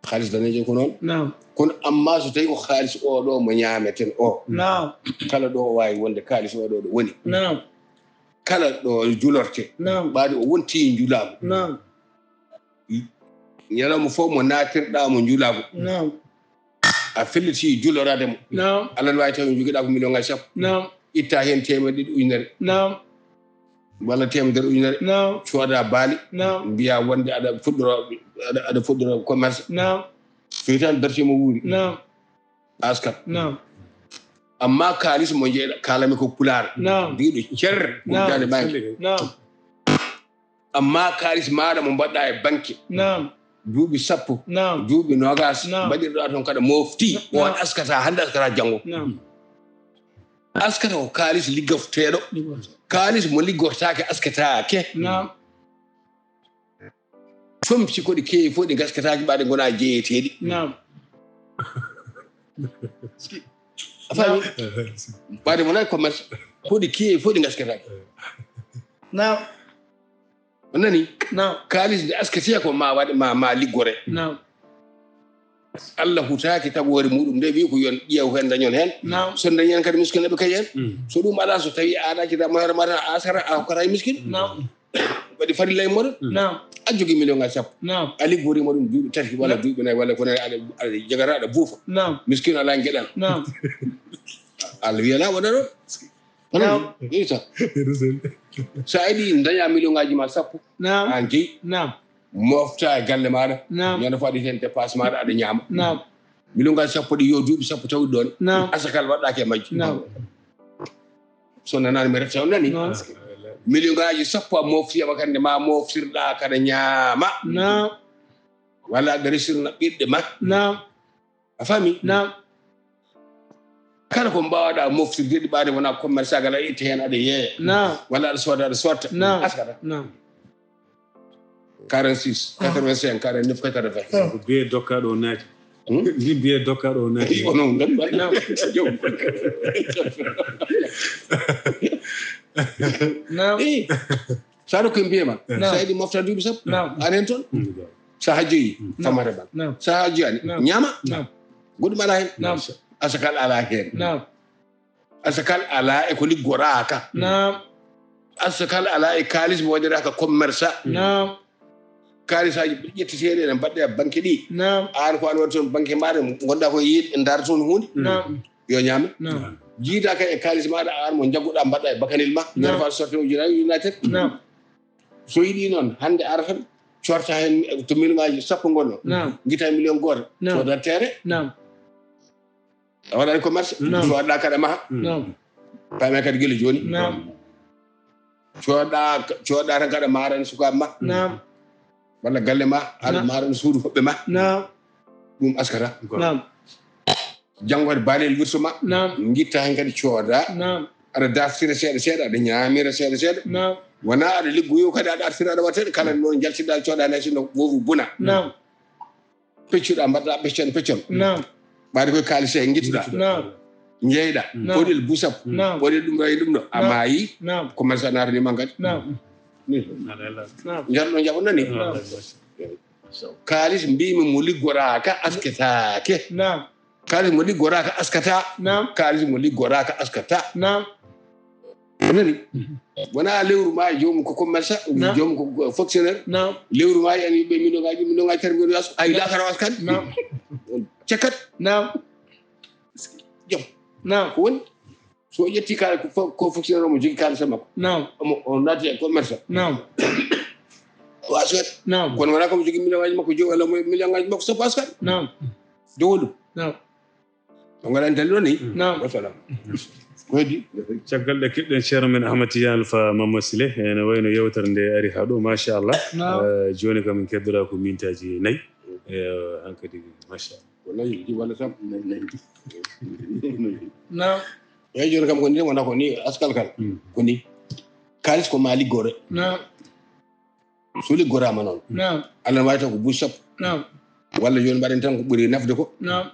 Kaalis daneejo ko noon. Naam. Kono amma so tawii ko kaalis o ɗo mo ñaameten o. Naam. Kala ɗo o waawi wonde kaalis o ɗo ɗo woni. Naam. Kala ɗo julorte. Naam. Ɓaade o wonti njulaagu. Naam. Ñalawma fof mo naatirɗa mo njulaagu. Naam. A felliti juloraade mo. Naam. Alan waawi tawi jogiɗa ko million ngaji sappo. Naam. Itta heen teemedde ɗiɗi ujunere. Naam. Walla teemedere ujunere. Naam. Cooda baali. Naam. Mbiya wonde aɗa fuɗɗoro, aɗa, aɗa fuɗɗoro commerce. Naam. So tawi tan dartii mo wuuri. Naam. Askan. Naam. Amma kaalis mo jeeɗa, kaalami ko pulaar. Naam. Mbiɗo cer, naam, guddaande ɓaŋki. Naam. Amma kaalis maaɗa mo mbaɗɗa e banque. Naam. Duuɓi sappo. Naam. Duuɓi noogas. Naam. Mbaɗirɗa toon kada mofti. Naam. On askata hannde, askata janngo. Naam. Askata ko kaalis liggorteeɗo. Liggorteeɗo. Kaalis mo liggortaake askataake. Naam. Comci ko ɗi keewi fof ɗi ngaskataaki ɓaade ngona jeeyeteeɗi. Naam. A faami? Naam. Ɓaade mo nayi commerce ko ɗi keewi fof ɗi ngaskataaki. Naam. A nani? Naam. Kaalis nde askatiya ko ma waɗe, ma, ma liggore. Naam. Allah hutaaki tagoore muɗum nde wi ko yon ƴeew heen dañon heen. Naam. So dañi heen kadi miskin ɓe kay heen. Mm. So ɗum ala so tawi aɗa accida mo hoore ma tan a asara a hokkata e miskin. Naam. Waɗi farilla e moɗon. Naam. A jogi million ngaji sappo. Naam. A liggorima ɗum duuɓi tati walla, naam, duuɓi nayi walla ko nayi aɗa, aɗa jagara aɗa buufa. Naam. Miskin ala geɗal. Naam. Allah wiyana waɗa ɗo. Naam. Ɗum tan. Sa yiɗi daña million ngaji ma sappo. Naam. An jeyi. Naam. Mofta e galle maɗa. Naam. Ñande fof aɗa heen dépasse maɗa aɗa ñaama. Naam. Million ngaji sappo ɗi yo duuɓi sappo tawɗi ɗon. Naam. Asakal waɗɗaake e majji. Naam. So nanaani mi retta on nani. Naam. Million ngaji sappo a mofti ama kande ma moftirɗa kada ñaama. Naam. Walla aɗa resirna ɓiɗɗe ma. Naam. A faami? Naam. Kala ko mbaawɗaa moftirde ɗi ɓaade wonaa commerçagal, aɗa itta heen aɗa yeeya. Naam. Walla aɗa sooda, aɗa sotta. Naam. Askata. Naam. Quarante-six, quatre-vingt-cinq, quarante-neuf, quatre-vingts. Ko biyee dokkaaɗo o naati. Hmm? Min biyee dokkaaɗo o naati. Onon nganndu. Naam. Naam. Eh. Sa rokki mbiyee ma. Naam. Sa yiɗi mofta duuɓi sappo. Naam. An heen toon. Mm. Sa hajjoyi, mm, famata ban. Naam. Sa hajjoyaani, naam, ñaama. Naam. Goɗɗum alaa heen. Naam. Asakal alaa heen. Naam. Asakal alaa e ko liggoraaka. Naam. Asakal alaa e kaalis mo waɗiraaka commerce. Naam. Kaalisaaji ƴettiteeɗi ene mbaɗɗe e banque ɗi. Naam. Aan ko an waɗi toon banque maaɗa, ngonɗaa ko yiide, ndaara toon huunde. Naam. Yo ñaame. Naam. Jiidaa kay e kaalis maaɗa, aan mo njagguɗaa, mbaɗɗaa e bakanel ma. Naam. Nder faa sorte ujunaaji, ujunaaji tati. Naam. So yiɗi noon, hannde arata, corta heen to million saaji sappo ngonno. Naam. Ngita million gooto. Naam. Sooda teere. Naam. A waɗaani commerce. Naam. Sooda kaɗa maha. Naam. Paame kadi gila jooni. Naam. Cooda, cooda tan kaɗa maran sukaaɓe ma. Naam. Walla galle ma, aɗa maran suudu hoɓɓe ma. Naam. Ɗum askata. Naam. Janngo kadi baalel wirtu ma. Naam. Ngitta heen kadi cooda. Naam. Aɗa dartira seeɗa seeɗa, aɗa ñaamira seeɗa seeɗa. Naam. Wonaa aɗa liggoyo kadi aɗa artira aɗa waɗa kala noon jaltinɗa cooda hay sinno wowru buna. Naam. Peccuɗa, mbaɗɗa peccon, peccon. Naam. Ɓaade koye kaalis he ngittuɗa. Naam. Njeyɗa. Naam. Ɓoɗel busap. Naam. Ɓoɗel ɗum ɗo e ɗum ɗo. A maayi. Naam. Commerce a naatani ma kadi. Naam. Ni. Naam. Njarɗo jaɓo nani? Naam. Kaalis mbimi mo liggoraaka asketaake. Naam. Kaalis mo liggoraaka askata. Naam. Kaalis mo liggoraaka askata. Naam. A nani? Mhm. Wona lewru ma e joomum ko commerçant, naam, joomum ko fonctionnaire. Naam. Lewru ma en yiɓe million ngaji, million ngaji tan mbiɗo yaso. Ay, naam, lakara was kan. Naam. Cakkat. Naam. Jom. Naam. Ko woni? So o ƴetti kala ko fo-, ko fonctionnaire omo jogi kaalisa makko. Naam. Omo, o naati e commerçant. Naam. O askat. Naam. Kono wona komo jogi million ngaji makko joyi walla mo million ngaji makko sappo askat. Naam. Dow ɗum. Naam. On ngaɗa en dalil on ni? Naam. Wassalam. Ko heddi? Caggal nde keɗɗen ceerno men Ahmad Tidiane Alpha Mamadou Sile, ene wayno yewtere nde ari haa ɗo, machallah. Naam. Eh, jooni kam en keddoraa ko mintaaji nayi. Eh, hankadi, machallah. Ko nayi, ɗiɗi walla sappo? Nayi, nayi. Naam. Eeyi, jooni kam ko ni, wona ko ni, askal kal. Mm. Ko ni. Kaalis ko maa liggore. Naam. So liggoraama noon. Naam. Allah ne waawi taw ko buuɗi sappo. Naam. Walla jooni mbaɗen tan ko ɓuri nafde ko. Naam.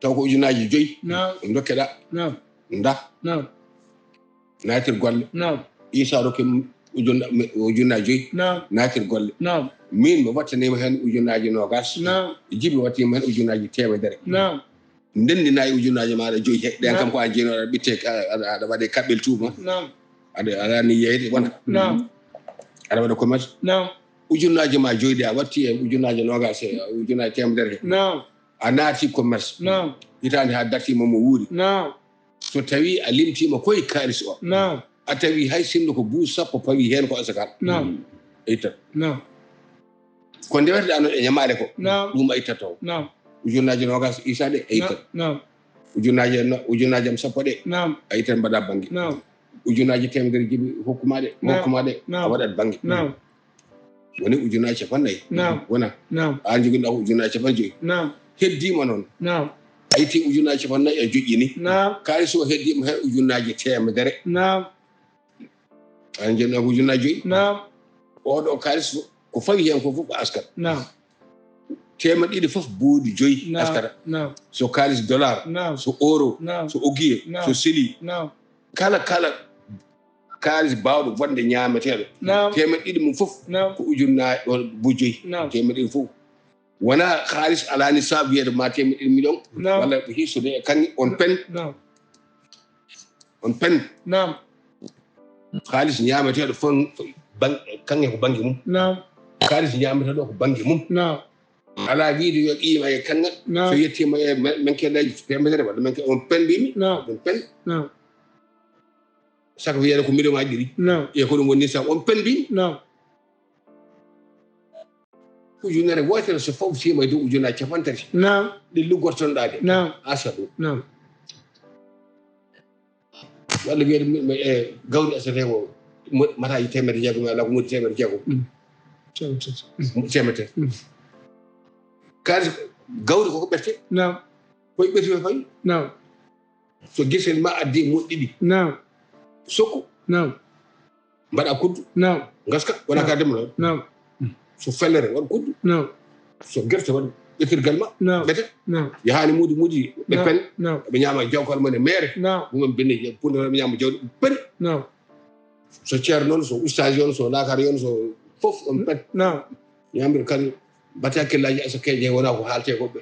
Taw ko ujunnaaji joyi. Naam. Ndokkeɗaa. Naam. Nda. Naam. Naatir golle. Naam. Isa rokki ujunna-, mi-, ujunnaaji joyi. Naam. Naatir golle. Naam. Min mi wattaniima heen ujunnaaji noogaas. Naam. Jibi wattiima heen ujunnaaji teemedere. Naam. Ndenndi nayi ujunnaaji maaɗa joyi he. Ɗen, naam, kam ko a jeyno aɗa ɓitte, aɗa, aɗa waɗe kaɓɓel tuuma. Naam. Aɗa, aɗa ni yeeyde wona. Naam. Aɗa waɗa commerce. Naam. Ujunnaaji ma joyi ɗi a watti e ujunnaaji noogaas e ujunnaaji teemedere he. Naam. A naati commerce. Naam. Hitaande haa dartiima mo wuuri. Naam. So tawii a limtiima koye kaalis o. Naam. A tawi hay sinno ko buuɗi sappo pawi heen ko asakal. Naam. A ittat. Naam. Ko ndeweteɗaa noon e ñamaale ko. Naam. Ɗum a ittat toon. Naam. Ujunnaaji noogaas isa ɗe a ittat. Naam. Ujunnaaji no-, ujunnaaji am sappo ɗe. Naam. A ittat mbaɗa bannge. Naam. Ujunnaaji teemedere jibi hokkuma ɗe, naam, hokkuma ɗe, naam, a waɗat bannge. Naam. Woni ujunnaaji capannayyi. Naam. Wona. Naam. Aan joginɗaa ko ujunnaaji capannayyi. Naam. Heddiima noon. Naam. A itti ujunnaaji capannayyi a joƴƴini. Naam. Kaalis o heddiima heen ujunnaaji teemedere. Naam. Aan joginɗaa ko ujunnaaji joyi. Naam. Oɗo kaalis ko fawi heen ko fof ko askat. Naam. Teemedde ɗiɗi fof buuɗi joyi, naam, askata. Naam. So kaalis dollar, naam, so euro, naam, so ogiye, naam, so seli. Naam. Kala, kala kaalis baawɗo bonde ñaameteeɗo. Naam. Teemedde ɗiɗi mum fof, naam, ko ujunnaaje ɗo buuɗi joyi. Naam. Teemedde ɗiɗi fof. Wona kaalis alaa nisaabu wiyeede ma teemedde ɗiɗi million, naam, walla ko hiisude e kaŋŋe, on pen. Naam. On pen. Naam. Kaalis ñaameteeɗo fof, ban-, kaŋŋe ko bannge mum. Naam. Kaalis ñaameteeɗo ko bannge mum. Naam. Alaa wiide yo qiima e kaŋŋe, naam, so yettiima e men-, menkeɗeeji teemedere walla menke-, on pen mbimi. Naam. On pen. Naam. Saka wiyeede ko million ngaji ɗiɗi. Naam. E ko ɗum woni sa on pen mbimi. Naam. Ujunere wootere so fawtiima e dow ujunnaaji capantati. Naam. Ɗe liggortonɗaa ɗe. Naam. Asa ɗum. Naam. Walla wiyeede mi, mi, e gawri asate ko mo-, mataaji teemedde jeegom, alaa ko moƴƴi teemedde jeegom. Mm. Teemedde tati. Mm. Teemedde tati. Mm. Kadi gawri koko ɓerte. Naam. Koye ɓerti o fayi. Naam. So gesel ma addi moɗɗiɗi. Naam. Sokku. Naam. Mbaɗa kuddu. Naam. Ngaska, wona ka demno. Naam. So fellere, waɗ kuddu. Naam. So gerte, waɗ ɓetirgal ma. Naam. Ɓete. Naam. Yahani muudi muudi, ɓe pen. Naam. Ɓe ñaama jawkal mone meere. Naam. Ɗum en binne je, punda ɓe ñaama jawdi, ɓe pen. Naam. So ceer noon, so ustaas yon, so laakar yon, so fof, on pen. Naam. Ñaamir kadi, mbaɗte hakkillaaji aska keeje, wona ko haalte ko ɓe.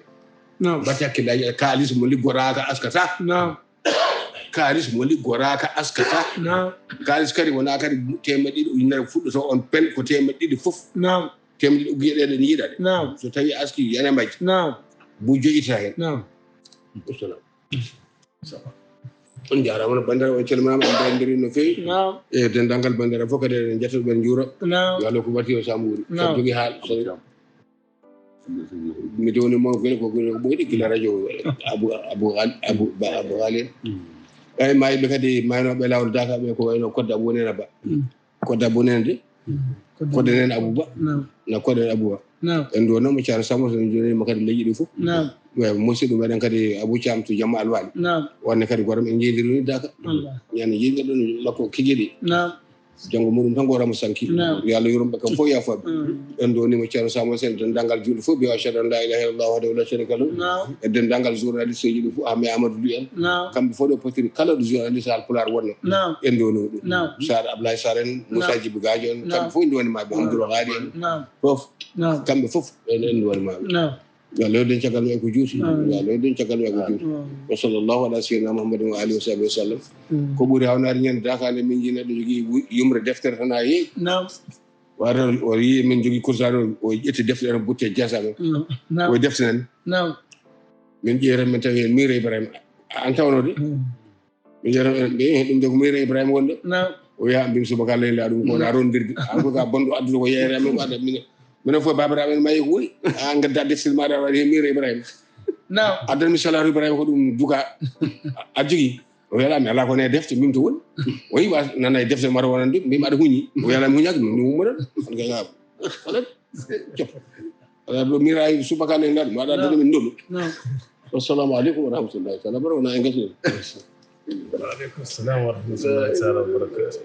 Naam. Mbaɗte hakkillaaji, kaalis mo liggoraaka askata. Naam. Kaalis mo liggoraaka askata. Naam. Kaalis kadi wona kadi teemeɗɗe ɗiɗi ujunere fuɗɗoto on pen ko teemeɗɗe ɗiɗi fof. Naam. Teemeɗɗe ɗiɗi ugguye ɗe ɗen yiiɗa ɗe. Naam. So tawi aski yana majji. Naam. Bu joyita hen. Naam. Wassalam. On jaaraama no banndiraaɓe, on calminaama, en mbelondiri no feewi. Naam. E denndaangal banndiraaɓe fof kadi eɗen njetta ɓe, en njuura. Naam. Yo Allah ko wati o Sambuuri. Naam. Sabu jogi haal. Mi dewni mo gila ko gila ko ɓoyɗi gila radio Abu, Abu Ghal-, Abu, Ba Abu Ghali en. Mm. Ɓay mayɓe kadi maynooɓe laawol Daaka ɓe ko wayno Kodda Abu Nena Ba. Mm. Kodda Abu Nena de. Mm. Kodda Nena Abu Ba. Naam. Na Kodda Nena Abu Ba. Naam. En ɗo noon mo Ceerno Sambo so en jooni mo kadi leƴƴi ɗi fof. Naam. Ɓe musidɗo meɗen kadi Abu Thiam to Jamma Alwali. Naam. Wonde kadi goram en jeydiri ni Daaka. Allah. Ñande jeeyɗo ɗon makko kijiɗi. Naam. Janngo muɗum tan ko ramo sanki. Naam. Yo Allah yurmo ɓe kam fof yaafo ɓe. Mm. En ɗo ni mo Ceerno Sambo Sen denndaangal julɓe fof mbiya ashhadu an la ilaha illallah wahdahu la sharika lahu. Naam. E denndaangal journaliste uji ɗi fof, Ahmed Amadou Ly en. Naam. Kamɓe fof ɗo potiri kala ɗo journaliste Haalpulaar wonno. Naam. En ɗo ni ɗum. Naam. Sarr Ablaye Sarr en, Moussa Naam. Djibi Gadio en, Naam. Kamɓe fof en ɗo ni maɓɓe, Naam. Abdoul Ghali en. Naam. Fof. Naam. Kamɓe fof en, en ɗo ni maɓɓe. Naam. Yo Allah yewden caggal men e ko juuti. Amin. Yo Allah yewden caggal men e ko juuti. Amin. Wa sallallahu ala sayyidina Muhammadin wa alihi wa sahbihi wa sallam. Mm. Ko ɓuri hawnaade ñande Daaka nde min njii neɗɗo jogii wu-, yumre deftere tan haa heewi. Naam. Wata o yii min jogii kursaare o, o ƴetti deftere o butte jeesa men. Mm. Naam. O defte nan. Naam. Min ƴeewata min tawi heen Miira Ibrahima. An tawno de? Mm. Min ƴeewata ɓe, eh, ɗum de ko Miira Ibrahima wonde. Naam. O wiya mbin subaka leyla ɗum ko wona rondirde. An ko ka bonɗo addude ko yeere amen ko adda min. Minen fof babiraaɓe en mayi ko woni. A gadda deftere maɗa waɗi heen Miira Ibrahima. Naam. Addan mi salatu Ibrahima ko ɗum duka. A jogii. O wiya mi ala ko ne defte min to woni. O yi wa nana e defte mara wonande mbimi aɗa huñi. O wiya mi huñaki min mi ummoɗon. An ka ga. Ala. Cop. Ala ɗo Miira subaka leyla ɗum aɗa addude min ndolu. Naam. Wassalamu aleykum wa rahmatullahi taala wa barakatuh. Wona e ngasni. Wa aleykum salam wa rahmatullahi taala wa barakatuh.